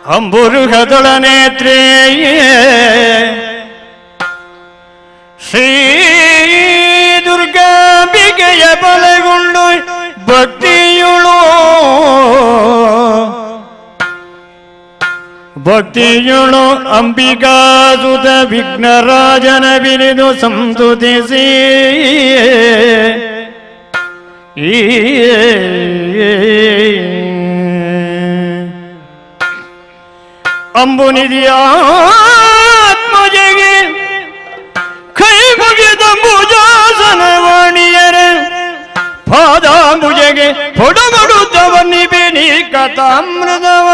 ಅಂಬುರುಗದೊಳ ನೇತ್ರೇ ಶ್ರೀ ದುರ್ಗಾಂಬಿಕೆಯ ಬಲಗೊಂಡು ಭಕ್ತಿಯುಳು ಭಕ್ತಿಯುಳು ಅಂಬಿಕಾಸುತ ವಿಘ್ನರಾಜನ ಬಿರಿದು ಸಂಸ್ತುತಿಸಿ ಅಂಬುನಿಧಿಯ ಆತ್ಮಜೆಗೆ ಕೈ ಮುಗಿದ ಭುಜಾಸನವಾಣಿಯರ ಪಾದಾಂಬುಜೆಗೆ ಪೊಡಮಡುತ್ತವ ನಿಬಿನಿ ಕಥಾಮೃತವ.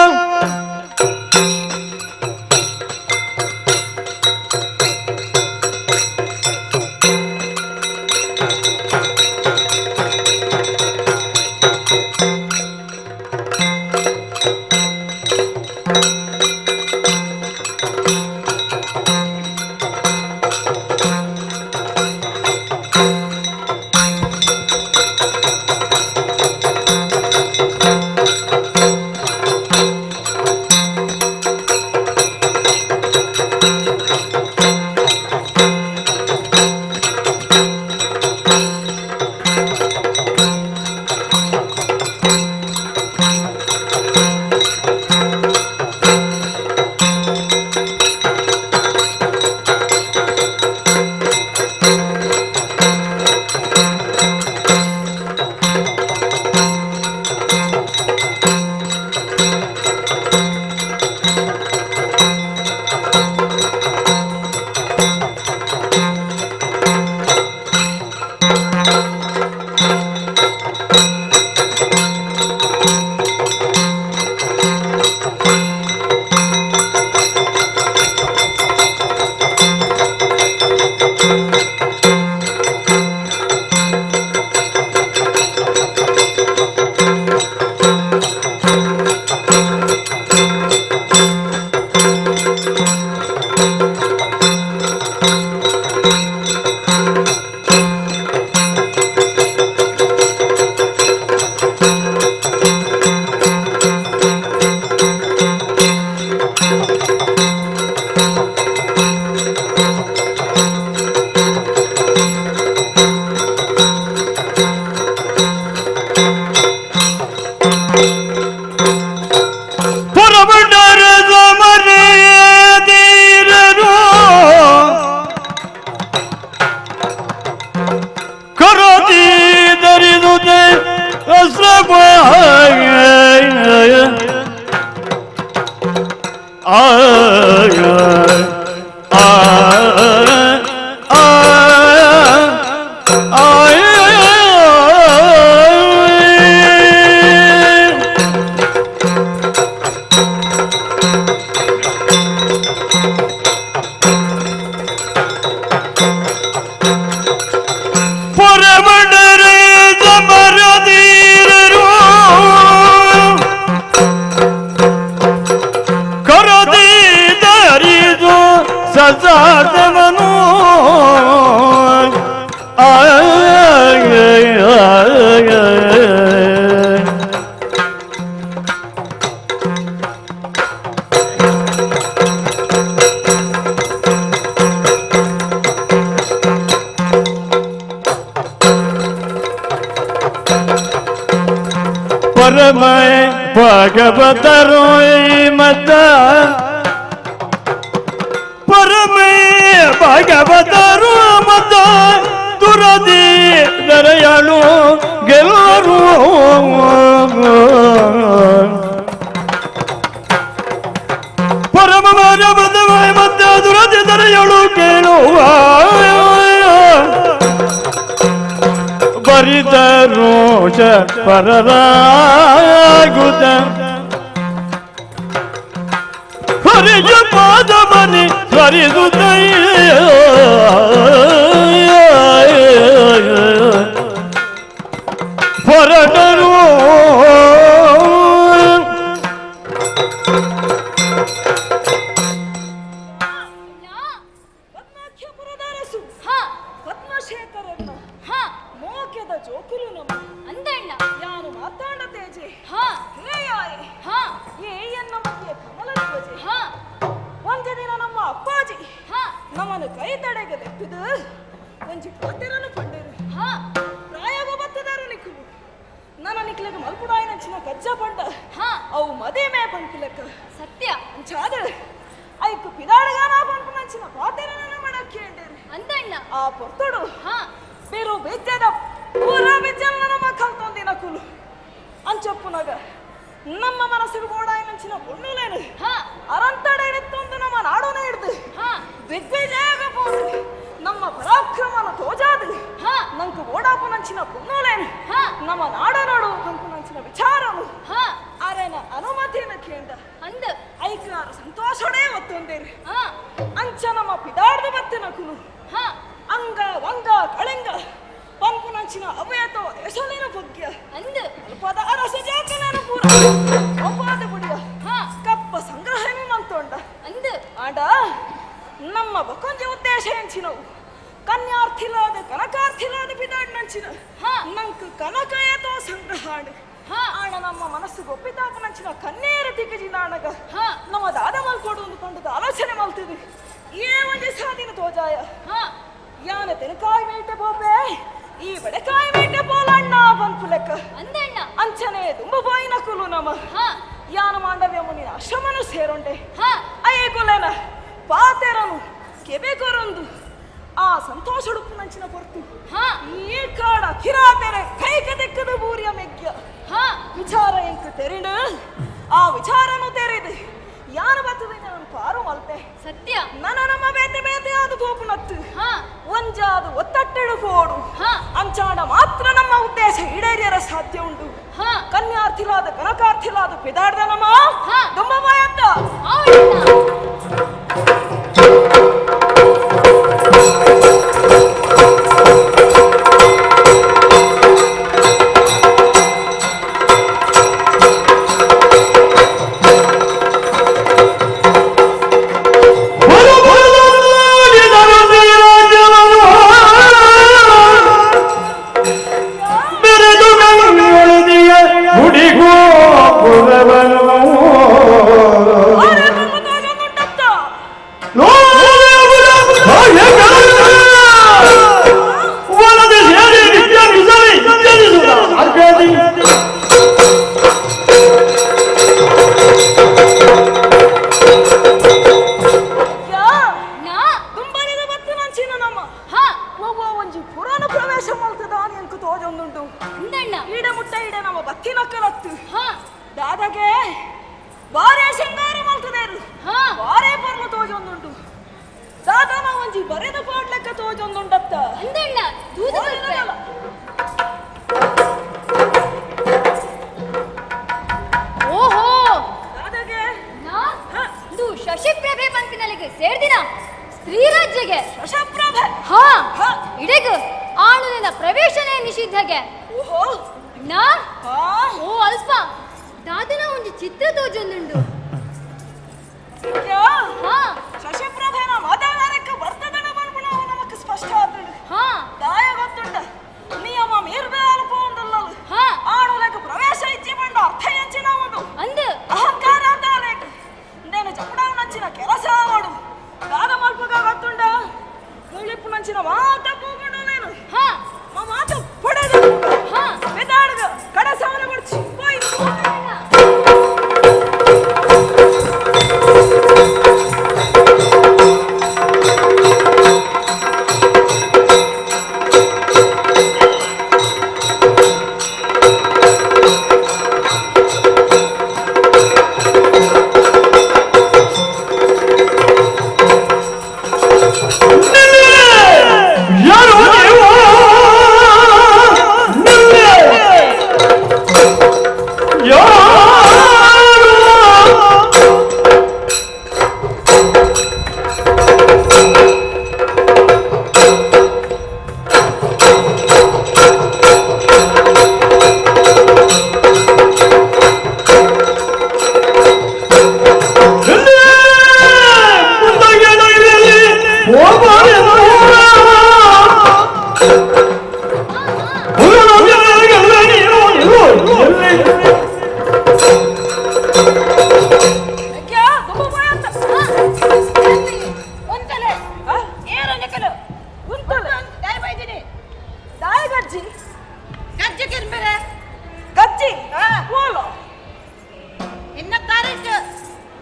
ಪರಮಡರ ಸಮರೇತೀರರು ಕರತಿ ಧರಿಸುತ್ತೆ ಅಸ್ರಪ ಆ ಆ ಆ ಪರಮಡರೆ ಸಮರಧೀರರು ಕರದಿ ಧರಿದು ಸಜಾತವನು ಪರಮ ಭಗವತರು ಮತ ಪರಮ ಭಗವತರು ಮತ ದುರದಿ ದರೆಯಳು ಗೆಲ್ಲರು ಪರಮ ಭಗವತ ಮತ ದುರದಿ ದರೆಯಳು ಕೇಳುವ ಬರಿದ ರೋಷ ಪರರಾಗುತ್ತ ಹರಿಯ ಪಾದಮನಿ ಸ್ಮರಿಸುತ್ತ ಹೊರಟರು. ಪದ್ಮಾಖ್ಯಪುರದ ಅರಸು ಹಾ ಪದ್ಮಶೇಖರನ್ನ ಹಾ ಮೋಕ್ಯದ ಜೋಕುಲು ನಮ್ಮ ಅಂದಣ್ಣ ಯಾನು ಮಾತಾಡ ತೇಜೆ ಹಾ ಹೇ ಯಾಯೆ ಹಾ ಏ ಎನ್ನ ಮಧ್ಯೆ ಕಮಲ ನಮ್ಮನ್ನು ಕೈ ತಡೆಗೆ ಲೆಪ್ಪದು ಒಂಜಿ ಪಾತೆರನು ಪಂಡೇರು. ಹಾ. ಪ್ರಾಯಗ ಬತ್ತದಾರು ನಿಕ್ಕುಲು ನನ್ನ ನಿಕ್ಲೆಗ್ ಮಲ್ಪುಡಾಯಿನಂಚಿನ ಕಜ್ಜ ಪಂಡ ಹಾ. ಅವು ಮದೇಮೆ ಪನ್ಪಿಲೆಕ್ಕ. ಸತ್ಯ. ಅಂಚಾದ ಐಕ್ ಪಿದಾಡಗಾನ ಪನ್ಪುನಂಚಿನ ಪಾತೆರನ ಮಾಡಕ್ಕೆ ಅಂಡೇರು. ಅಂದಣ್ಣ. ಆ ಪೊರ್ತುಡು ಹಾ. ಬೇರು ಬೆಜ್ಜದ ಪೂರ ಬೆಜ್ಜಲ್ಲ ನಮ್ಮ ಕಲ್ತೊಂದಿನ ಕುಲು ಅಂಚೊಪ್ಪುನಗ ನಮ್ಮ ಮನಸ್ಸಿಗೆ ಬೋಡಾಯಿನಂಚಿನ ಪೊಣ್ಣುಲೇನು ಹಾ. ಅರಂತಡೆ ಎತ್ತೊಂದು ನಮ್ಮ ನಾಡೋನೇ ಹಿಡ್ದು ಹಾ. ದಿಗ್ವಿಜಯ ಪೋದು ನಮ್ಮ ಪರಾಕ್ರಮನ ತೋಜಾದು ಹಾ. ನಂಕು ಓಡಾಪುನಂಚಿನ ಪೊಣ್ಣುಲೇನು ಹಾ. ನಮ್ಮ ನಾಡ ನಾಡು ಪಂಪುನಂಚಿನ ವಿಚಾರನು ಹಾ. ಅರೆನ ಅನುಮತಿನ ಕೇಂದ್ರ ಅಂದ. ಐಕ್ಲಾರ ಸಂತೋಷಡೇ ಒತ್ತೊಂದೇರು. ಹಾ. ಅಂಚ ನಮ್ಮ ಪಿದಾಡ್ದು ಬತ್ತಿನ ಕುಲು ಹಾ. ಅಂಗ ವಂಗ ಕಳಿಂಗ ಪಂಪುನಂಚಿನ ಅವ್ಯತೋ ದೇಶಲೇನ ಬೊಗ್ಯ ಅಂದ. ಅಲ್ಪದ ಅರಸ ಜಾಕಲೇನ ಪೂರ ಒಪ್ಪಾದ ಬುಡಿಯ ಹಾ. ಕಪ್ಪ ಸಂಗ್ರಹಣೆ ಮಂತೊಂಡ. ಅಂದ. ಆಂಡ ನಮ್ಮ ಬಕೊಂಜ ಉದ್ದೇಶ ಎಂಚಿನವು ಕನ್ಯಾರ್ಥಿಲಾದ ಕನಕಾರ್ಥಿಲಾದ ಪಿದಾಡ್ನಂಚಿನ ಹಾ. ನಂಕ್ ಕನಕಯತೋ ಸಂಗ್ರಹಾಣ ಹಾ. ಆಣ ನಮ್ಮ ಮನಸ್ಸು ಗೊಪ್ಪಿತಾಪನಂಚಿನ ಕನ್ನೇರ ತಿಕ್ಕಜಿನಾಣಗ ಹಾ. ನಮ್ಮ ದಾದ ಮಲ್ಕೊಡು ಅಂದುಕೊಂಡದ ಆಲೋಚನೆ ಮಲ್ತಿದ್ವಿ ಏ ಒಂಜಿ ಸಾದಿನ ತೋಜಾಯ ಹಾ. ಯಾನ ತೆನಕಾಯಿ ಮೇಟೆ ಪೋಪೆ ಈ ಬಡೆಕಾಯಿ ಮೇಟೆ ಪೋಲಣ್ಣ ಪನ್ಪುಲೆಕ್ಕ. ಅಂದಣ್ಣ. ಅಂಚನೆ ದುಂಬ ಬಾಯಿನ ಕುಲು ನಮ ಹಾ. ಯಾನ ಮಾಂಡವ್ಯ ಮುನಿನ ಆಶ್ರಮನು ಸೇರೊಂಡೆ. ಹಾ. ಅಯ್ಯ ಕುಲನ ಪಾತೆರನು ಕೆಬೆ ಕೊರೊಂದು ಆ ಸಂತೋಷಡುಪ್ಪು ನಂಚಿನ ಪೊರ್ತು ಹಾ. ಈ ಕಾಡ ಕಿರಾತೆರೆ ಕೈಕ ತೆಕ್ಕದ ಬೂರಿಯ ಮೆಗ್ಯ ಹಾ. ವಿಚಾರ ಎಂಕ್ ತೆರಿಂಡು ಆ ವಿಚಾರನು ತೆರಿದು ಯಾನ ಬತ್ತದ ನಾನು ಪಾರು ಮಲ್ತೆ. ಸತ್ಯ. ನನ ನಮ್ಮ ಬೇತೆ ಬೇತೆ ಆದ ಪೋಪುನತ್ತು ಹಾ. ಒಂಜಾದ ಒತ್ತಟ್ಟೆಡು ಪೋಡು ಹಾ. ಅಂಚಾಡ ಮಾತ್ರ ನಮ್ಮ ಉದ್ದೇಶ ಈಡೇರಿಯರ ಸಾಧ್ಯ ಉಂಟು. ಹಾ. ಕನ್ಯಾರ್ಥಿಲಾದ ಕನಕಾರ್ಥಿಲಾದ ಪಿದಾಡ್ದ ನಮ್ಮ ಹಾ. ದುಂಬ ಬಾಯತ್ತ. ಆವಣ್ಣ. ಗುಡಿಗೋಪುರವನು ಆರೆ ಬಂಗುದಾಗನುಂಟತ್ತ. ವನದ ಸೇರಿ ನಿತ್ಯ ನಿಜರಿ ಇತ್ಯನಿಸುತ್ತ ಅರ್ಘ್ಯದಿ. ಯಾ ನಾ. ದುಂಬರಿದ ಬತ್ತಿನಂಚಿನ ನಮ್ಮ ಹಾ. ಒವ್ವ ಒಂಜಿ ಪುರಾಣ ಪ್ರವೇಶ ಮಲ್ತದ ಎಂಕು ತೋಜೊಂದುಂಟು. ಅಂದಣ್ಣ. ಈಡೆ ಮುಟ್ಟ ಈಡೆ ನಮ್ಮ ಬತ್ತಿನಕ್ಕಲತ್ತು. ಹಾ. ದಾದಾಗೆ ಬಾರೇ ಶೃಂಗಾರ ಮಲ್ತದೇರು. ಹಾ. ಬಾರೇ ಪರ್ಲು ತೋಜೊಂದುಂಟು ದಾದನ ಒಂಜಿ ಬರೆದ ಪಾಡ್ಲೆಕ್ಕ ತೋಜೊಂದುಂಟತ್ತ. ಅಂದಣ್ಣ ದೂದು ಬರ್ಪೆ. ಓಹೋ. ದಾದಾಗೆ. ನಾ. ಹಾ. ಇದು ಶಶಿಪ್ರಭೆ ಪಂಪಿನಲ್ಲಿಗೆ ಸೇರ್ದಿನ ಸ್ತ್ರೀ ರಾಜ್ಯಗೆ. ಶಶಪ್ರಭೆ. ಹಾ. ಹಾ. ಇಡೆಗ ಆಣುವಿನ ಪ್ರವೇಶನೇ ನಿಷಿದ್ಧಗೆ. ಓಹೋ. ನಾ. ಹಾ. ಓ ಅಲ್ಪ ದಾದನ ಒಂದು ಚಿತ್ರ ತೋಜೊಂದುಂಡು. ಯಾ. ಹಾ. ಶಶಿಪ್ರಭೆನ ಮದನಕ್ಕೆ ಬರ್ತದಣ ಬನ್ಪುಣವು ನಮಕ್ ಸ್ಪಷ್ಟ ಆತುಂಡು. ಹಾ. ದಾಯ ಗೊತ್ತುಂಡ ನಿಯಮ ಮೀರ್ಬೆ ಅಲ್ಪ ಉಂಡಲ್ಲಲು. ಹಾ. ಆಣುಲಕ ಪ್ರವೇಶ ಇಚ್ಚಿ ಬಂಡ ಅರ್ಥ ಎಂಚಿನ ಒಂದು ಅಂದು. ಅಹಂಕಾರ ತಾಲೇಕ್ నేను చెప్పడం నచ్చిన ಕೆಲಸ వాడు దాద మల్పుగా ಗೊತ್ತುಂಡ ಮುಳಿಪ್ಪು ನಂಚಿನ ಮಾತ పూగుండు నేను ಹಾ. మా మాట పొడదు. ಹಾ. పెదాడుగా కడసాన పడిచి పోయి. ಅಣ್ಣ.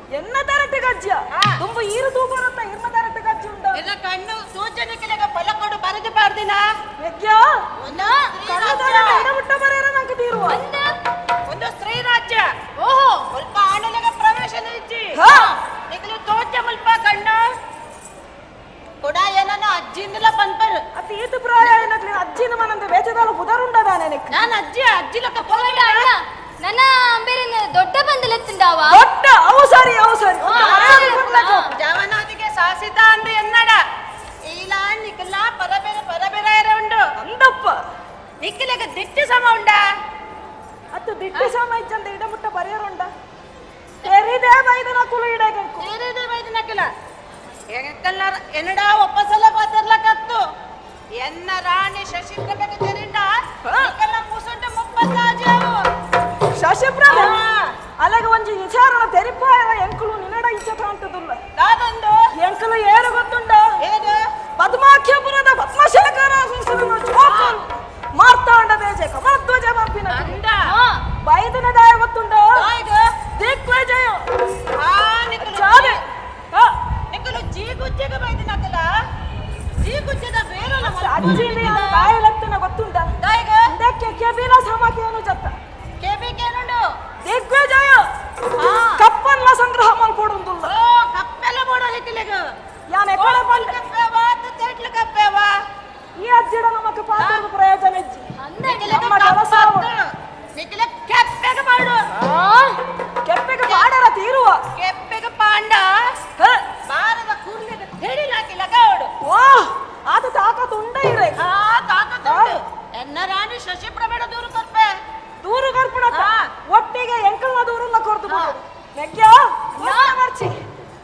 ಎನ್ನ ತರಟೆ ಗಜ್ಜ ತುಂಬ ಈರು ತೂಪರತ್ತ ಇರ್ನ ತರಟೆ ಗಜ್ಜಿ ಉಂಡ ಎಲ್ಲ ಕಣ್ಣು ಸೂಚನೆಗೆ ಫಲಕೊಡು ಬರೆದು ಪಾಡ್ದಿನ ಮೆಗ್ಯ ಕಣ್ಣು ಮುಟ್ಟ ಬರೇರ ನಂಗೆ ತೀರುವ ಒಂದು ಸ್ತ್ರೀ ರಾಜ್ಯ ಓಹೋ ಸ್ವಲ್ಪ ಆಣಲೆಗ ಪ್ರವೇಶನ ಇಜ್ಜಿ ನಿಗಲು ತೋಚ ಮುಲ್ಪ ಕಣ್ಣು ಕೊಡ ಏನನ ಅಜ್ಜಿಂದಲ ಪನ್ಪರ್ ಅತಿ ಈತು ಪ್ರಾಯ ಏನಕ್ಲಿ ಅಜ್ಜಿನ ಮನಂದ ವೇಚದಾಲ ಪುದರುಂಡದಾನೆ ನಾನು ಅಜ್ಜಿ ಅಜ್ಜಿ ಲಕ್ಕ ಹೋಗಡ ಅಣ್ಣ ನನ್ನ ಅಂಬೇರಿನ ದೊಡ್ಡ ಬಂದಲೆತ್ತುಂಡಾವ ದೊಡ್ಡ ಅವು ಸರಿ ಅವು ಸರಿ ಜವನೋದಿಗೆ ಸಾಸಿತ ಅಂದು ಎನ್ನಡ ಇಲ್ಲ ನಿಕ್ಕಲ ಪರಬೇರೆ ಪರಬೇರೆ ಉಂಡು ಅಂದಪ್ಪ ನಿಕ್ಕಲೆಗ ದಿಟ್ಟಿ ಸಮ ಉಂಡ ಅತ್ತು ದಿಟ್ಟಿ ಸಮ ಇಜ್ಜಂದ ಇಡಮುಟ್ಟ ಬರೆಯರುಂಡ ತೆರಿದೇ ಬೈದನ ಕುಲು ಇಡಗಂಕು ತೆರಿದೇ ಬೈದನ ಕುಲ ಎಂಕಲ್ಲ ಎನ್ನಡ ಒಪ್ಪಸಲ ಪಾತರ್ಲಕತ್ತು ಎನ್ನ ರಾಣಿ ಶಶಿಪ್ರಭೆಗೆ ತೆರಿಂಡ ನಿಕ್ಕಲ ಮುಸುಂಟ ಮುಪ್ಪತ್ತಾಜಾವು ಶಶಿಪ್ರಭೆ ಅಲೆಗ ಒಂಜಿ ವಿಚಾರಣ ತೆರಿಪಾಯ ಎಂಕುಲು ನಿನ್ನಡ ಇಚ್ಛೆ ಕಾಣ್ತದುಲ್ಲ ದಾದೊಂದು ಎಂಕುಲು ಏರು ಗೊತ್ತುಂಡ ಏದು ಪದ್ಮಾಖ್ಯಪುರದ ಪದ್ಮಶೇಖರ ಸುಸುರಿನ ಜೋಕುಲು ಮಾರ್ತಾಂಡ ದೇಜೆ ಕಮಲಧ್ವಜ ಪಂಪಿನ ಅಂದ ಬೈದನ ದಾಯ ಗೊತ್ತುಂಡ ದಿಗ್ವಿಜಯ ಆ ನಿಕ್ಕಲು ಜಾದೆ ನಿಕ್ಕಲು ಜೀಗುಜ್ಜೆಗೆ ಬೈದನಕಲ ಜೀಗುಜ್ಜೆದ ಬೇರಲ್ಲ ಅಜ್ಜಿಲಿ ಬಾಯಲತ್ತನ ಗೊತ್ತುಂಡ ದಾಯಿಗ ಇದಕ್ಕೆ ಕೆಬಿನ ಸಮಕೇನು ಜತ್ತ ಕೆಬಿಕೇನುಂಡು ದಿಗ್ವಿಜಯ ಕಪ್ಪನ್ಲ ಸಂಗ್ರಹ ಮಲ್ಕೊಡುಂದುಲ್ಲ ಓ ಕಪ್ಪೆಲ್ಲ ಬೋಡಲಿಕ್ಕಿಲೆಗ ಯಾನ್ ಎಕ್ಕಡೆ ಪಂಡೆ ಕಪ್ಪೆವಾ ತೇಟ್ಲು ಕಪ್ಪೆವಾ ಈ ಅಜ್ಜಿಡ ನಮಕ್ ಪಾತ್ರದ ಪ್ರಯೋಜನ ಇಜ್ಜಿ ಅಂದ ನಮ್ಮ ಕೆಲಸ ನಿಕ್ಕಿಲೆ ಕೆಪ್ಪೆಗ ಮಾಡು ಕೆಪ್ಪೆಗೆ ಪಾಡರ ತೀರುವ ಕೆಪ್ಪೆಗ ಪಾಂಡ ಬಾರದ ಕೂರ್ಲೆಗ ತೆಡಿಲಾಕಿ ಲಗಾವಡು ವಾ ಆತ ತಾಕತ್ ಉಂಡ ಇರೆ ಆ ತಾಕತ್ ಉಂಡು ಎನ್ನ ರಾಣಿ ಶಶಿಪ್ರಭೆಡ ದೂರು ಕೊರ್ಪೆ ದೂರು ಕರ್ಪಣತ್ತ ಒಟ್ಟಿಗೆ ಎಂಕಲ್ನ ದೂರುಲ್ಲ ಕೊರ್ದು ಬಿಡು ಮೆಗ್ಯ ಮರ್ಚಿ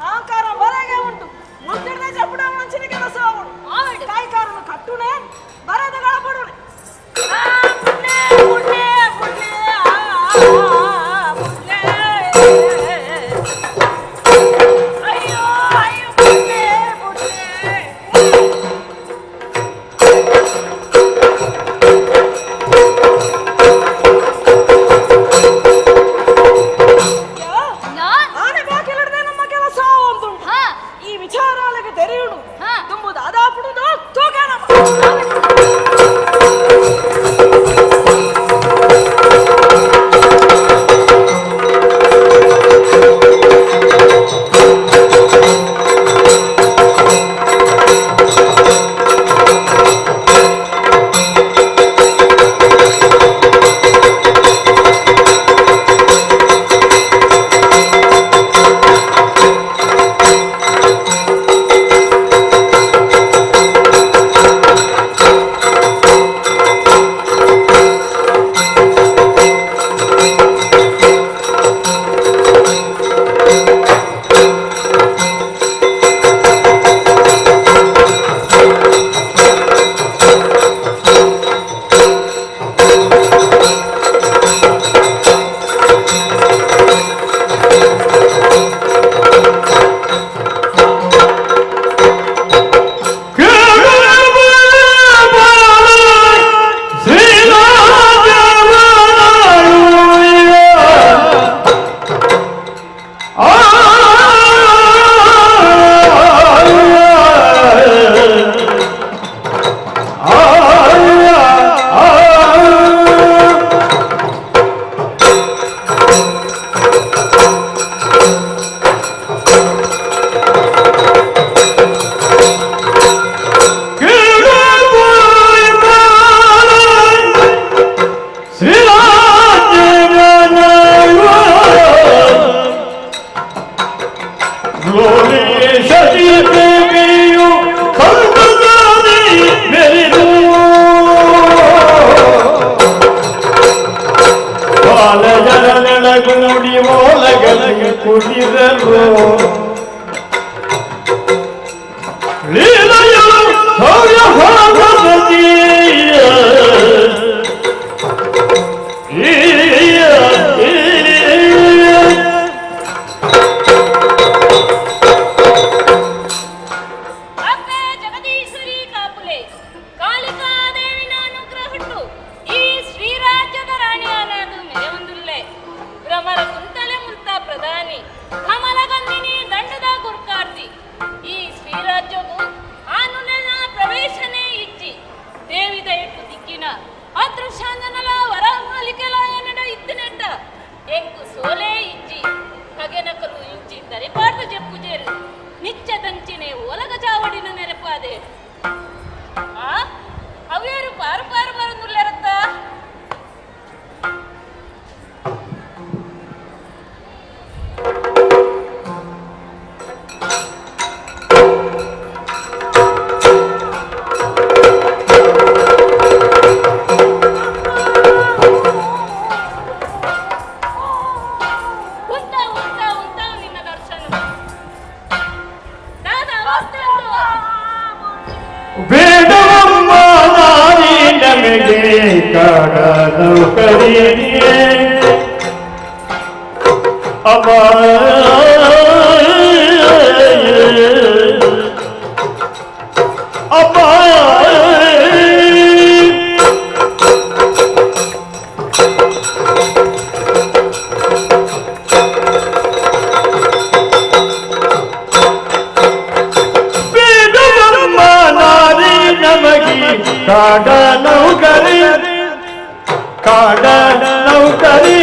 ಅಹಂಕಾರ ಬರಗೆ ಉಂಟು ಮುತ್ತಿಡದೆ ಚಪ್ಪಡ ಮಂಚಿನ ಕೆಲಸ ಅವಳು ಕಾಯ್ಕಾರನು ಕಟ್ಟುಣೆ ಬರದಗಳ ಬಡುಣೆ ಬುಡ್ಲೆ ಬುಡ್ಲೆ ಬುಡ್ಲೆ ಬುಡ್ಲೆ ಅಯ್ಯೋ ಅಯ್ಯೋ ಬುಡ್ಲೆ ಬುಡ್ಲೆ ಆನೆ ಬಾಕಿಲಿಡದೆ ನಮ್ಮ ಕೆಲಸ ಒಂದುಂಟು ಹಾ ಈ ವಿಚಾರಾಲಗೆ ತೆರೆಯುಡು ಹಾ. ತುಂಬುದು ಅದಾಪುಡುದು ತೂಕ ನಮ್ಮ ಅಪ್ಪೆ ಜಗದೀಶ್ವರಿ ಕಾಪುಲೆ ಕಾಳಿಕಾದೇವಿನ ಅನುಗ್ರಹಟ್ಟು ಈ ಶ್ರೀರಾಜ್ಯದ ರಾಣಿಯಾನದು ಮೆರೆವೊಂದುಲ್ಲೆ ಭ್ರಮರ ಕುಂತಲೆ ಮುಲ್ತ ಪ್ರಧಾನಿ ಕಮಲಗಂಧ ಪುದರ್ ಜೆಪ್ಪುಜೇರು ನಿಚ್ಚ ದಂಚಿನೆ ಒಲಗ ಚಾವಡಿನ ನೆರಪಾದೆ ಆ ಅವ್ಯಾರು ಪಾರು ಪಾರು ಬರಂದುಲ್ಲೆರತ್ತ ಉಂತ ಉಂತ ಉಂತ ನಿನ್ನ ದರ್ಶನ ದಾದ ಅವಸ್ಥೆ ಬೇಡವಮ್ಮ ನಾರಿ ನಮಗೆ ಕಾಡ ನೌಕರಿಯೇ ಅಮ್ಮ ಅಮ್ಮ ಬೇಡವಮ್ಮ ನಾರಿ ನಮಗೆ ಕಾಡ ನೌಕರಿ ಕಾಡ ನೌಕರಿ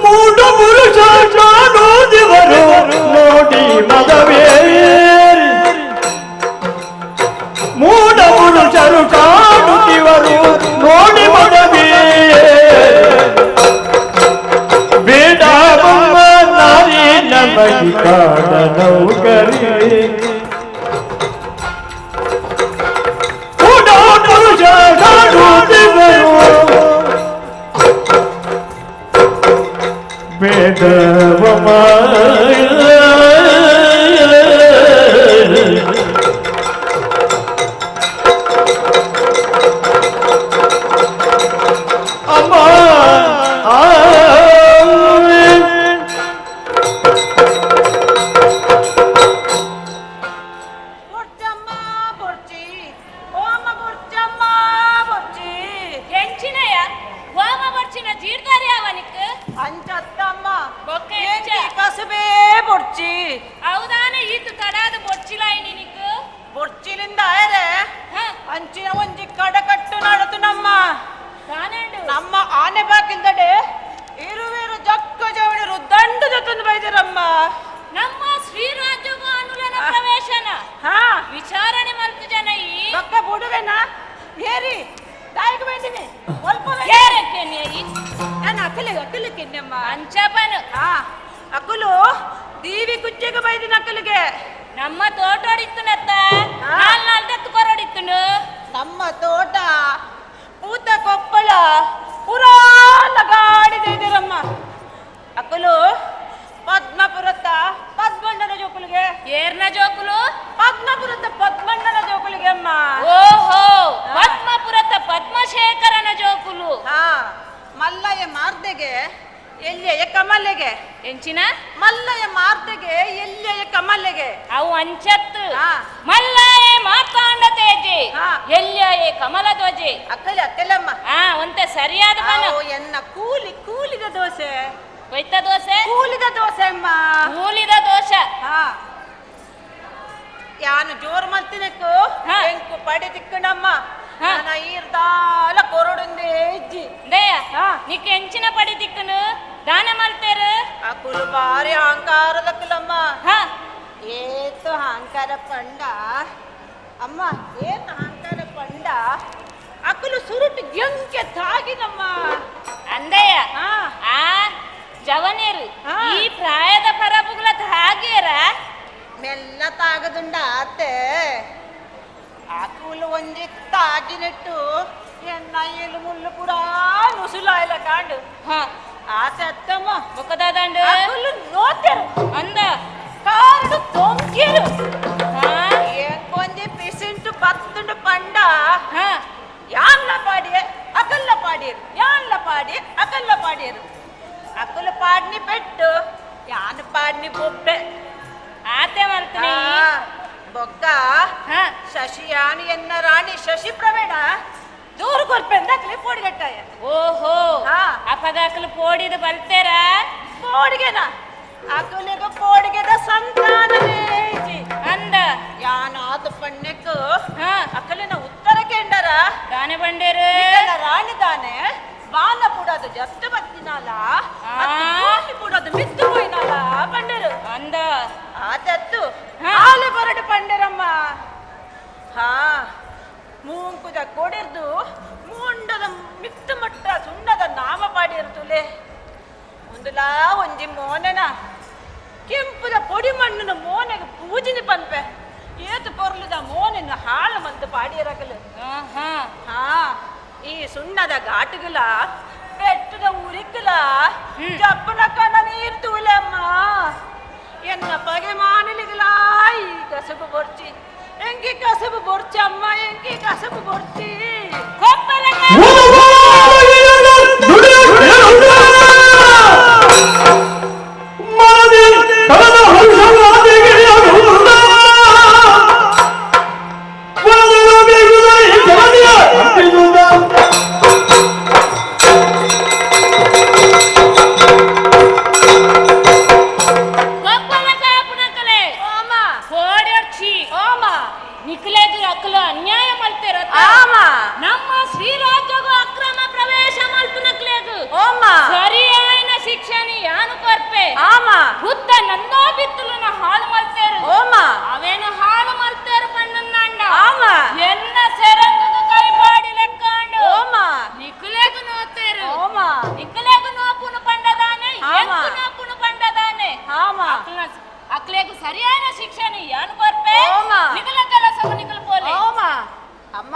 ಮೂಡ ಪುರುಷ ಕಾಣುವುದಿವರು ನೋಡಿ ಮದವೇರಿ ಮೂಡ ಪುರುಷರು ಕಾಣುತ್ತಿವರು ನೋಡಿ ಮದವೇ ಬೇಡವಮ್ಮ ನಾರಿ ನಮಗೆ ಕಾಡ ನೌಕರಿ ಮೂಡ ಪುರುಷ ಕಾಣುತ್ತಿವರು ಬೇಡವಮ್ಮ ಅಮ್ಮ ಆ ಬುರ್ಚಮ್ಮ ಬುರ್ಚಿ ಓಮ ಬುರ್ಚಮ್ಮ ಬುರ್ಚಿ ಎಂಚಿನಯ ವಾಮ ಬರ್ಚಿನ ಜೀರ್ದಾರಿ ಅವನಿಕ್ ಅಂಚತ್ತಮ್ಮ ಬೊಕ್ಕ ಎಂಚ? ಎಂಕಿ ಕಸುಬೇ ಬುರ್ಚಿ ಹೌದಾನೆ ಈತು ತಡಾದ ಬೊಚ್ಚಿಲಾಯಿ ನಿನಿಕ್ ಬುರ್ಚಿಲಿಂದ ಆಯರೆ ಹ ಅಂಚಿನ ಒಂಜಿ ಕಡಕಟ್ಟು ನಡತು ನಮ್ಮ ತಾನೇಂಡು ನಮ್ಮ ಆನೆ ಬಾಕಿಲ್ದಡೆ ಇರುವಿರು ಜಕ್ಕ ಜವಳಿರು ದಂಡು ಜೊತೆ ಬೈದಿರಮ್ಮ ನಮ್ಮ ಶ್ರೀರಾಜ್ಯಗೂ ಅನುಲನ ಪ್ರವೇಶನ ಹಾ ವಿಚಾರಣೆ ಮಲ್ತು ಜನ ಈ ಬಕ್ಕ ಬುಡುವೆನಾ ಏರಿ ದಾಯಿಗೆ ಬೈದಿನಿ ಸ್ವಲ್ಪ ಏರಕ್ಕೆ ನೀ ನಾನು ಅಕ್ಕಲಿಗೆ ಅಕ್ಕಲಿಗೆ ಕೆನ್ನಮ್ಮ ಅಂಚಪನು ಹಾ ಅಕ್ಕಲು ದೀವಿ ಕುಜ್ಜೆಗೆ ಬೈದಿನ ಅಕ್ಕಲಿಗೆ ನಮ್ಮ ತೋಟೋಡಿತ್ತುನತ್ತ ಹಾ. ನಾಲ್ ನಾಲ್ ದತ್ತು ಕೊರಡಿತ್ತುನು ನಮ್ಮ ತೋಟ ಪೂತ ಕೊಪ್ಪಳ ಪುರಾಣ ಗಾಡಿದೆ ಇದಿರಮ್ಮ ಅಕ್ಕಲು ಪದ್ಮಪುರತ್ತ ಪದ್ಮಣ್ಣನ ಜೋಕುಲಿಗೆ ಏರ್ನ ಜೋಕುಲು ಪದ್ಮಪುರತ್ತ ಪದ್ಮಣ್ಣನ ಜೋಕುಲಿಗೆ ಅಮ್ಮ ಓಹೋ ಪದ್ಮಪುರತ ಪದ್ಮಶೇಖರನ ಜೋಕುಲು ಹಾ ಮಲ್ಲಯ್ಯ ಮಾರ್ದೆಗೆ ಎಲ್ಲಿಯ ಕಮಲೆಗೆ ಎಂಚಿನ ಮಲ್ಲಯ್ಯ ಮಾರ್ದೆಗೆ ಎಲ್ಲಿಯ ಕಮಲೆಗೆ ಅವು ಅಂಚತ್ತು ಹಾ. ಮಲ್ಲಾಯೆ ಮಾರ್ತಾಂಡ ತೇಜೆ ಹಾ. ಎಲ್ಯಾಯೆ ಕಮಲ ಧ್ವಜೆ ಅಕ್ಕಲೆ ಅಕ್ಕಲಮ್ಮ ಆ ಒಂತೆ ಸರಿಯಾದ ಬನ ಅವು ಎನ್ನ ಕೂಲಿ ಕೂಲಿದ ದೋಸೆ ಕೊಯ್ತ ದೋಸೆ ಕೂಲಿದ ದೋಸೆ ಅಮ್ಮ ಕೂಲಿದ ದೋಷ ಹಾ ಯಾನು ಜೋರು ಮಲ್ತಿನಕ್ಕು ಹಾ. ಎಂಕು ಪಡೆ ತಿಕ್ಕಣಮ್ಮ ಹಾ. ನನ್ನ ಈರ್ದಾಲ ಕೊರಡುಂದೇ ಇಜ್ಜಿ ದಯ ಹಾ. ನಿಕ್ ಎಂಚಿನ ಪಡಿ ತಿಕ್ಕನು ದಾನ ಮಲ್ತೇರು ಅಕುಲು ಬಾರಿ ಅಹಂಕಾರದಕ್ಕಲಮ್ಮ ಹಾ ಏತು ಅಹಂಕಾರ ಪಂಡ ಅಮ್ಮ ಏತು ಅಹಂಕಾರ ಪಂಡ ಅಕುಲು ಸುರುಟು ಎಂಕೆ ತಾಗಿನಮ್ಮ ಅಂದಯ್ಯ ಹಾ. ಆ ಜವನೇರು ಹಾ. ಈ ಪ್ರಾಯದ ಪರಬುಗಳ ಹಾಗೇರ ಮೆಲ್ಲ ತಾಗದುಂಡ ಆತೆ ಅಕುಲು ಒಂಜಿ ತಾಗಿನೆಟ್ಟು ಎನ್ನ ಏಲು ಮುಳ್ಳು ಪುರಾ ನುಸುಲಾಯ್ಲ ಕಾಂಡು ಹಾ ಆತೆ ಅತ್ತಮ್ಮ ಬೊಕ್ಕದಾದಂಡು ಅಕುಲು ನೋತೆರು ಅಂದ ಕಾರಡು ತೊಂಕಿರು ಹಾ ಏಕೊಂಜಿ ಪಿಸಿಂಟು ಪತ್ತುಂಡು ಪಂಡ ಹಾ ಯಾನ್ಲ ಪಾಡಿಯೆ ಅಕಲ್ಲ ಪಾಡಿಯರು ಯಾನ್ಲ ಪಾಡಿ ಅಕಲ್ಲ ಪಾಡಿಯರು ಅಕುಲು ಪಾಡ್ನಿ ಪೆಟ್ಟು ಯಾನ್ ಪಾಡ್ನಿ ಬೊಬ್ಬೆ ಆತೆ ಮಲ್ತನೆ ಆ, ಬೊಕ್ಕ ಹಾ ಶಶಿಯಾನು ಎನ್ನ ರಾಣಿ ಶಶಿ ಪ್ರವೇಣ ದೂರು ಕೊರ್ಪೆಂದ ಅಕಲೆ ಪೋಡಿಗಟ್ಟಾಯ ಓಹೋ ಹಾ. ಅಪಗಾಕಲು ಪೋಡಿದ ಬಲ್ತೇರ ಪೋಡಿಗೆನ ಅಕುಲಿಗ ಪೋಡಿಗೆದ ಸಂತಾನವೇ ಇಜ್ಜಿ. ಅಂದ ಒಂಜಿ ಮೋನನ ಕೆಂಪುದ ಪೊಡಿ ಮಣ್ಣುನ ಮೋನೆಗೆ ಪೂಜಿನ ಪನ್ಪೆ ಏತು ಪೊರ್ಲುದ ಮೋನೆನ ಹಾಳು ಮಂತು ಪಾಡಿಯರಕಲು. ಹಾ ಈ ಸುಣ್ಣದ ಘಾಟುಗಳ ಬೆಟ್ಟದ ಉರಿಕಲ ಜಪ್ಪನ ಕಣ ನೀರು ತೂಲಮ್ಮ ಎನ್ನ ಪಗೆ ಮಾನಲಿಗಲ ಈ ಕಸಬು ಬೊರ್ಚಿ ಎಂಕಿ ಕಸಬು ಬೊರ್ಚಿ ಅಮ್ಮ ಎಂಕಿ ಕಸಬು ಬೊರ್ಚಿ. ನಮ್ಮ ಶ್ರೀರಾಜ್ಯಗೂ ಅಕ್ರಮ ಪ್ರವೇಶ ಮಲ್ಪುನಕ್ಲೇಗು ಸರಿಯಾದ ಶಿಕ್ಷಣೆ ಯಾನು ಕೊರ್ಪೆ. ಬುದ್ಧ ನಂದೋ ಬಿತ್ತುಲನ ಹಾಳು ಮಲ್ತೇರು. ಅವೇನು ಹಾಳು ಮಲ್ತೇರು ಪಣ್ಣನ್ನಾಂಡ ಎನ್ನ ಸೆರಂಗು ಕೈಪಾಡಿ ಲೆಕ್ಕಾಂಡು ನಿಕುಲೇಗು ನೋತೇರು. ನಿಕುಲೇಗು ನೋಪುನು ಪಂಡದಾನೆ ಎಂಕು ನೋಪುನು ಪಂಡದಾನೆ. ಅಕ್ಲೇಗು ಸರಿಯಾದ ಶಿಕ್ಷಣೆ ಯಾನು ಕೊರ್ಪೆ. ನಿಕುಲ ಕೆಲಸವು ನಿಕುಲು ಪೋಲೆ. ಅಮ್ಮ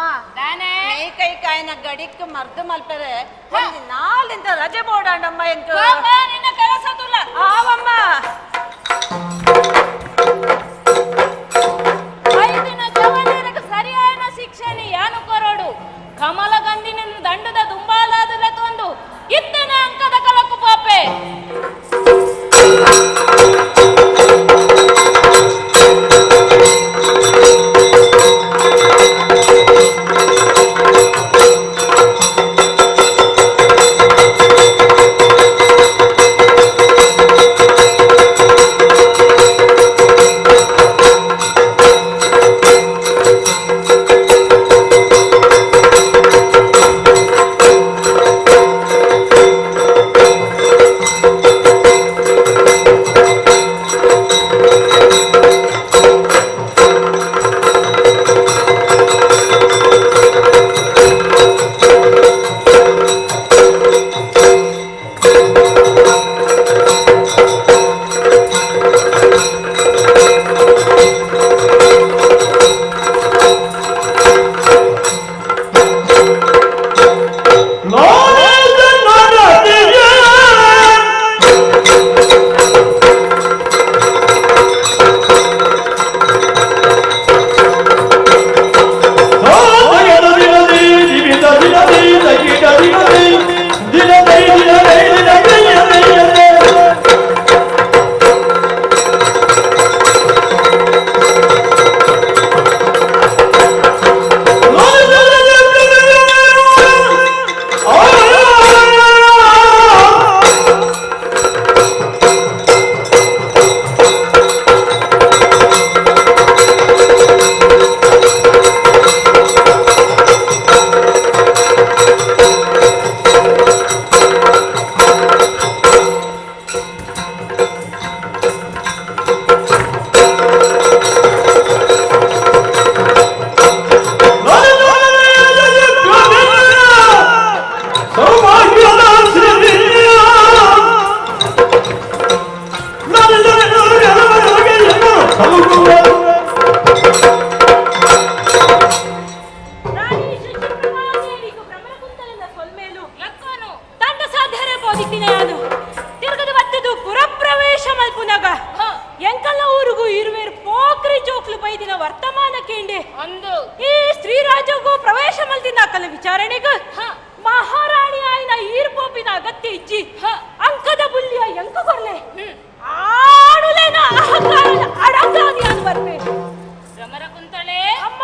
ಕೈ ಕಾಯಿನ ಗಡಿಕ್ ಮರ್ದು ಮಲ್ಪರೆ ಒಂಜಿ ನಾಲಿಂದ ರಜೆ ಬೋಡಾಂಡಮ್ಮ ಎಂಕು ನಿನ್ನ ಕೆಲಸ ತುಲ. ಆವಮ್ಮ. ಐದಿನ ಜವನರಿಗೆ ಸರಿಯಾದ ಶಿಕ್ಷಣೆ ಯಾನು ಕೊರೋಡು. ಕಮಲಗಂದಿನ ದಂಡದ ದುಂಬಾಲಾದರ ತೊಂದು ಇತ್ತನ ಅಂಕದ ಕಲಕು ಪಾಪೆ. ಮಹಾರಾಣಿ ಆಯ್ನ ಈರ್ಪೋಪಿನ ಅಗತ್ಯ ಇಜ್ಜಿ ಅಂಕದ ಬುಲ್ಲಿಯ ಎಂಕು ಕೊರ್ಲೆ ಆಡುಲೇನ ಅಹಂಕಾರದ ಅಡಂಗಾದಿ ಅನು ಬರ್ಪೆ. ಭ್ರಮರ ಕುಂತಳೆ ಅಮ್ಮ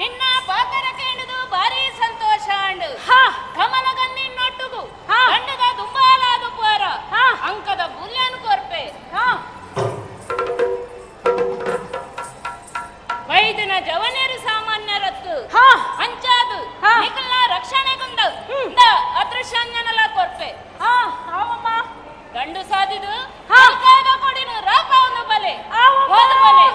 ನಿನ್ನ ಪಾತರ ಕೇಳುದು ಭಾರಿ ಸಂತೋಷ ಅಂಡು. ಕಮಲಗನ್ನಿನ್ನೊಟ್ಟುಗು ಗಂಡದ ದುಂಬಾಲಾದು ಪೋರ ಅಂಕದ ಬುಲ್ಯನು ಕೊರ್ಪೆ. ವೈದ್ಯನ ಜವನೇರು ಸಾಮಾನ್ಯರತ್ತು ಅಂಚಾದು ನಿಕಲ್ನ ರಕ್ಷಣೆಗುಂದ ಅದೃಶ್ಯಾಂಜನಲ ಕೊರ್ಪೆ. ಗಂಡು ಸಾಧಿದು ಕೊಡಿನು ರಾಪವನು ಬಲೆ ಹೋದ ಬಲೆ.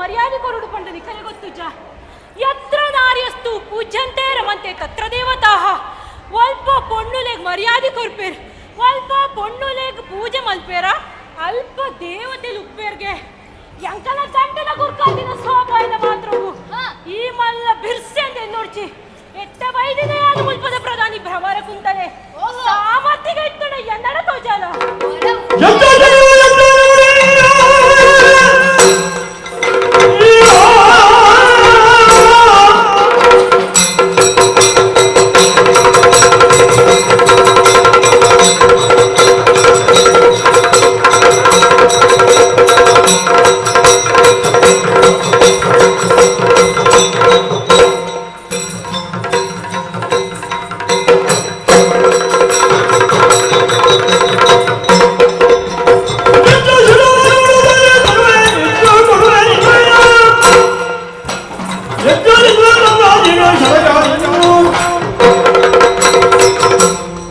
ಮರ್ಯಾದೆ ಕೊರಡು ಪಂಡ ನಿಖಲೆ ಗೊತ್ತುಜ ಯತ್ರ ನಾರ್ಯಸ್ತು ಪೂಜ್ಯಂತೆ ರಮಂತೆ ತತ್ರ ದೇವತಾಹ ಅಲ್ಪ ಪೊಣ್ಣುಲೆಗ್ ಮರ್ಯಾದೆ ಕೊರ್ಪೇರ್ ಅಲ್ಪ ಪೊಣ್ಣುಲೆಗ್ ಪೂಜೆ ಮಲ್ಪೇರ ಅಲ್ಪ ದೇವತೆಲು ಉಪ್ಪೇರ್ಗೆ ಎಂಕಲ ಗಂಟಲ ಗುರ್ಕಾದಿನ ಸೋಪಾಯ್ದ ಮಾತ್ರವು ಈ ಮಲ್ಲ ಬಿರ್ಸೆ ಅಂತ ನೋಡ್ಚಿ ಎತ್ತ ಬೈದಿನ ಯಾರು ಮುಲ್ಪದ ಪ್ರಧಾನಿ ಭ್ರಮರ ಕುಂತಲೆ ಸಾಮರ್ಥ್ಯ ಇತ್ತಡ ಎನ್ನಡ ತೋಜಾಲ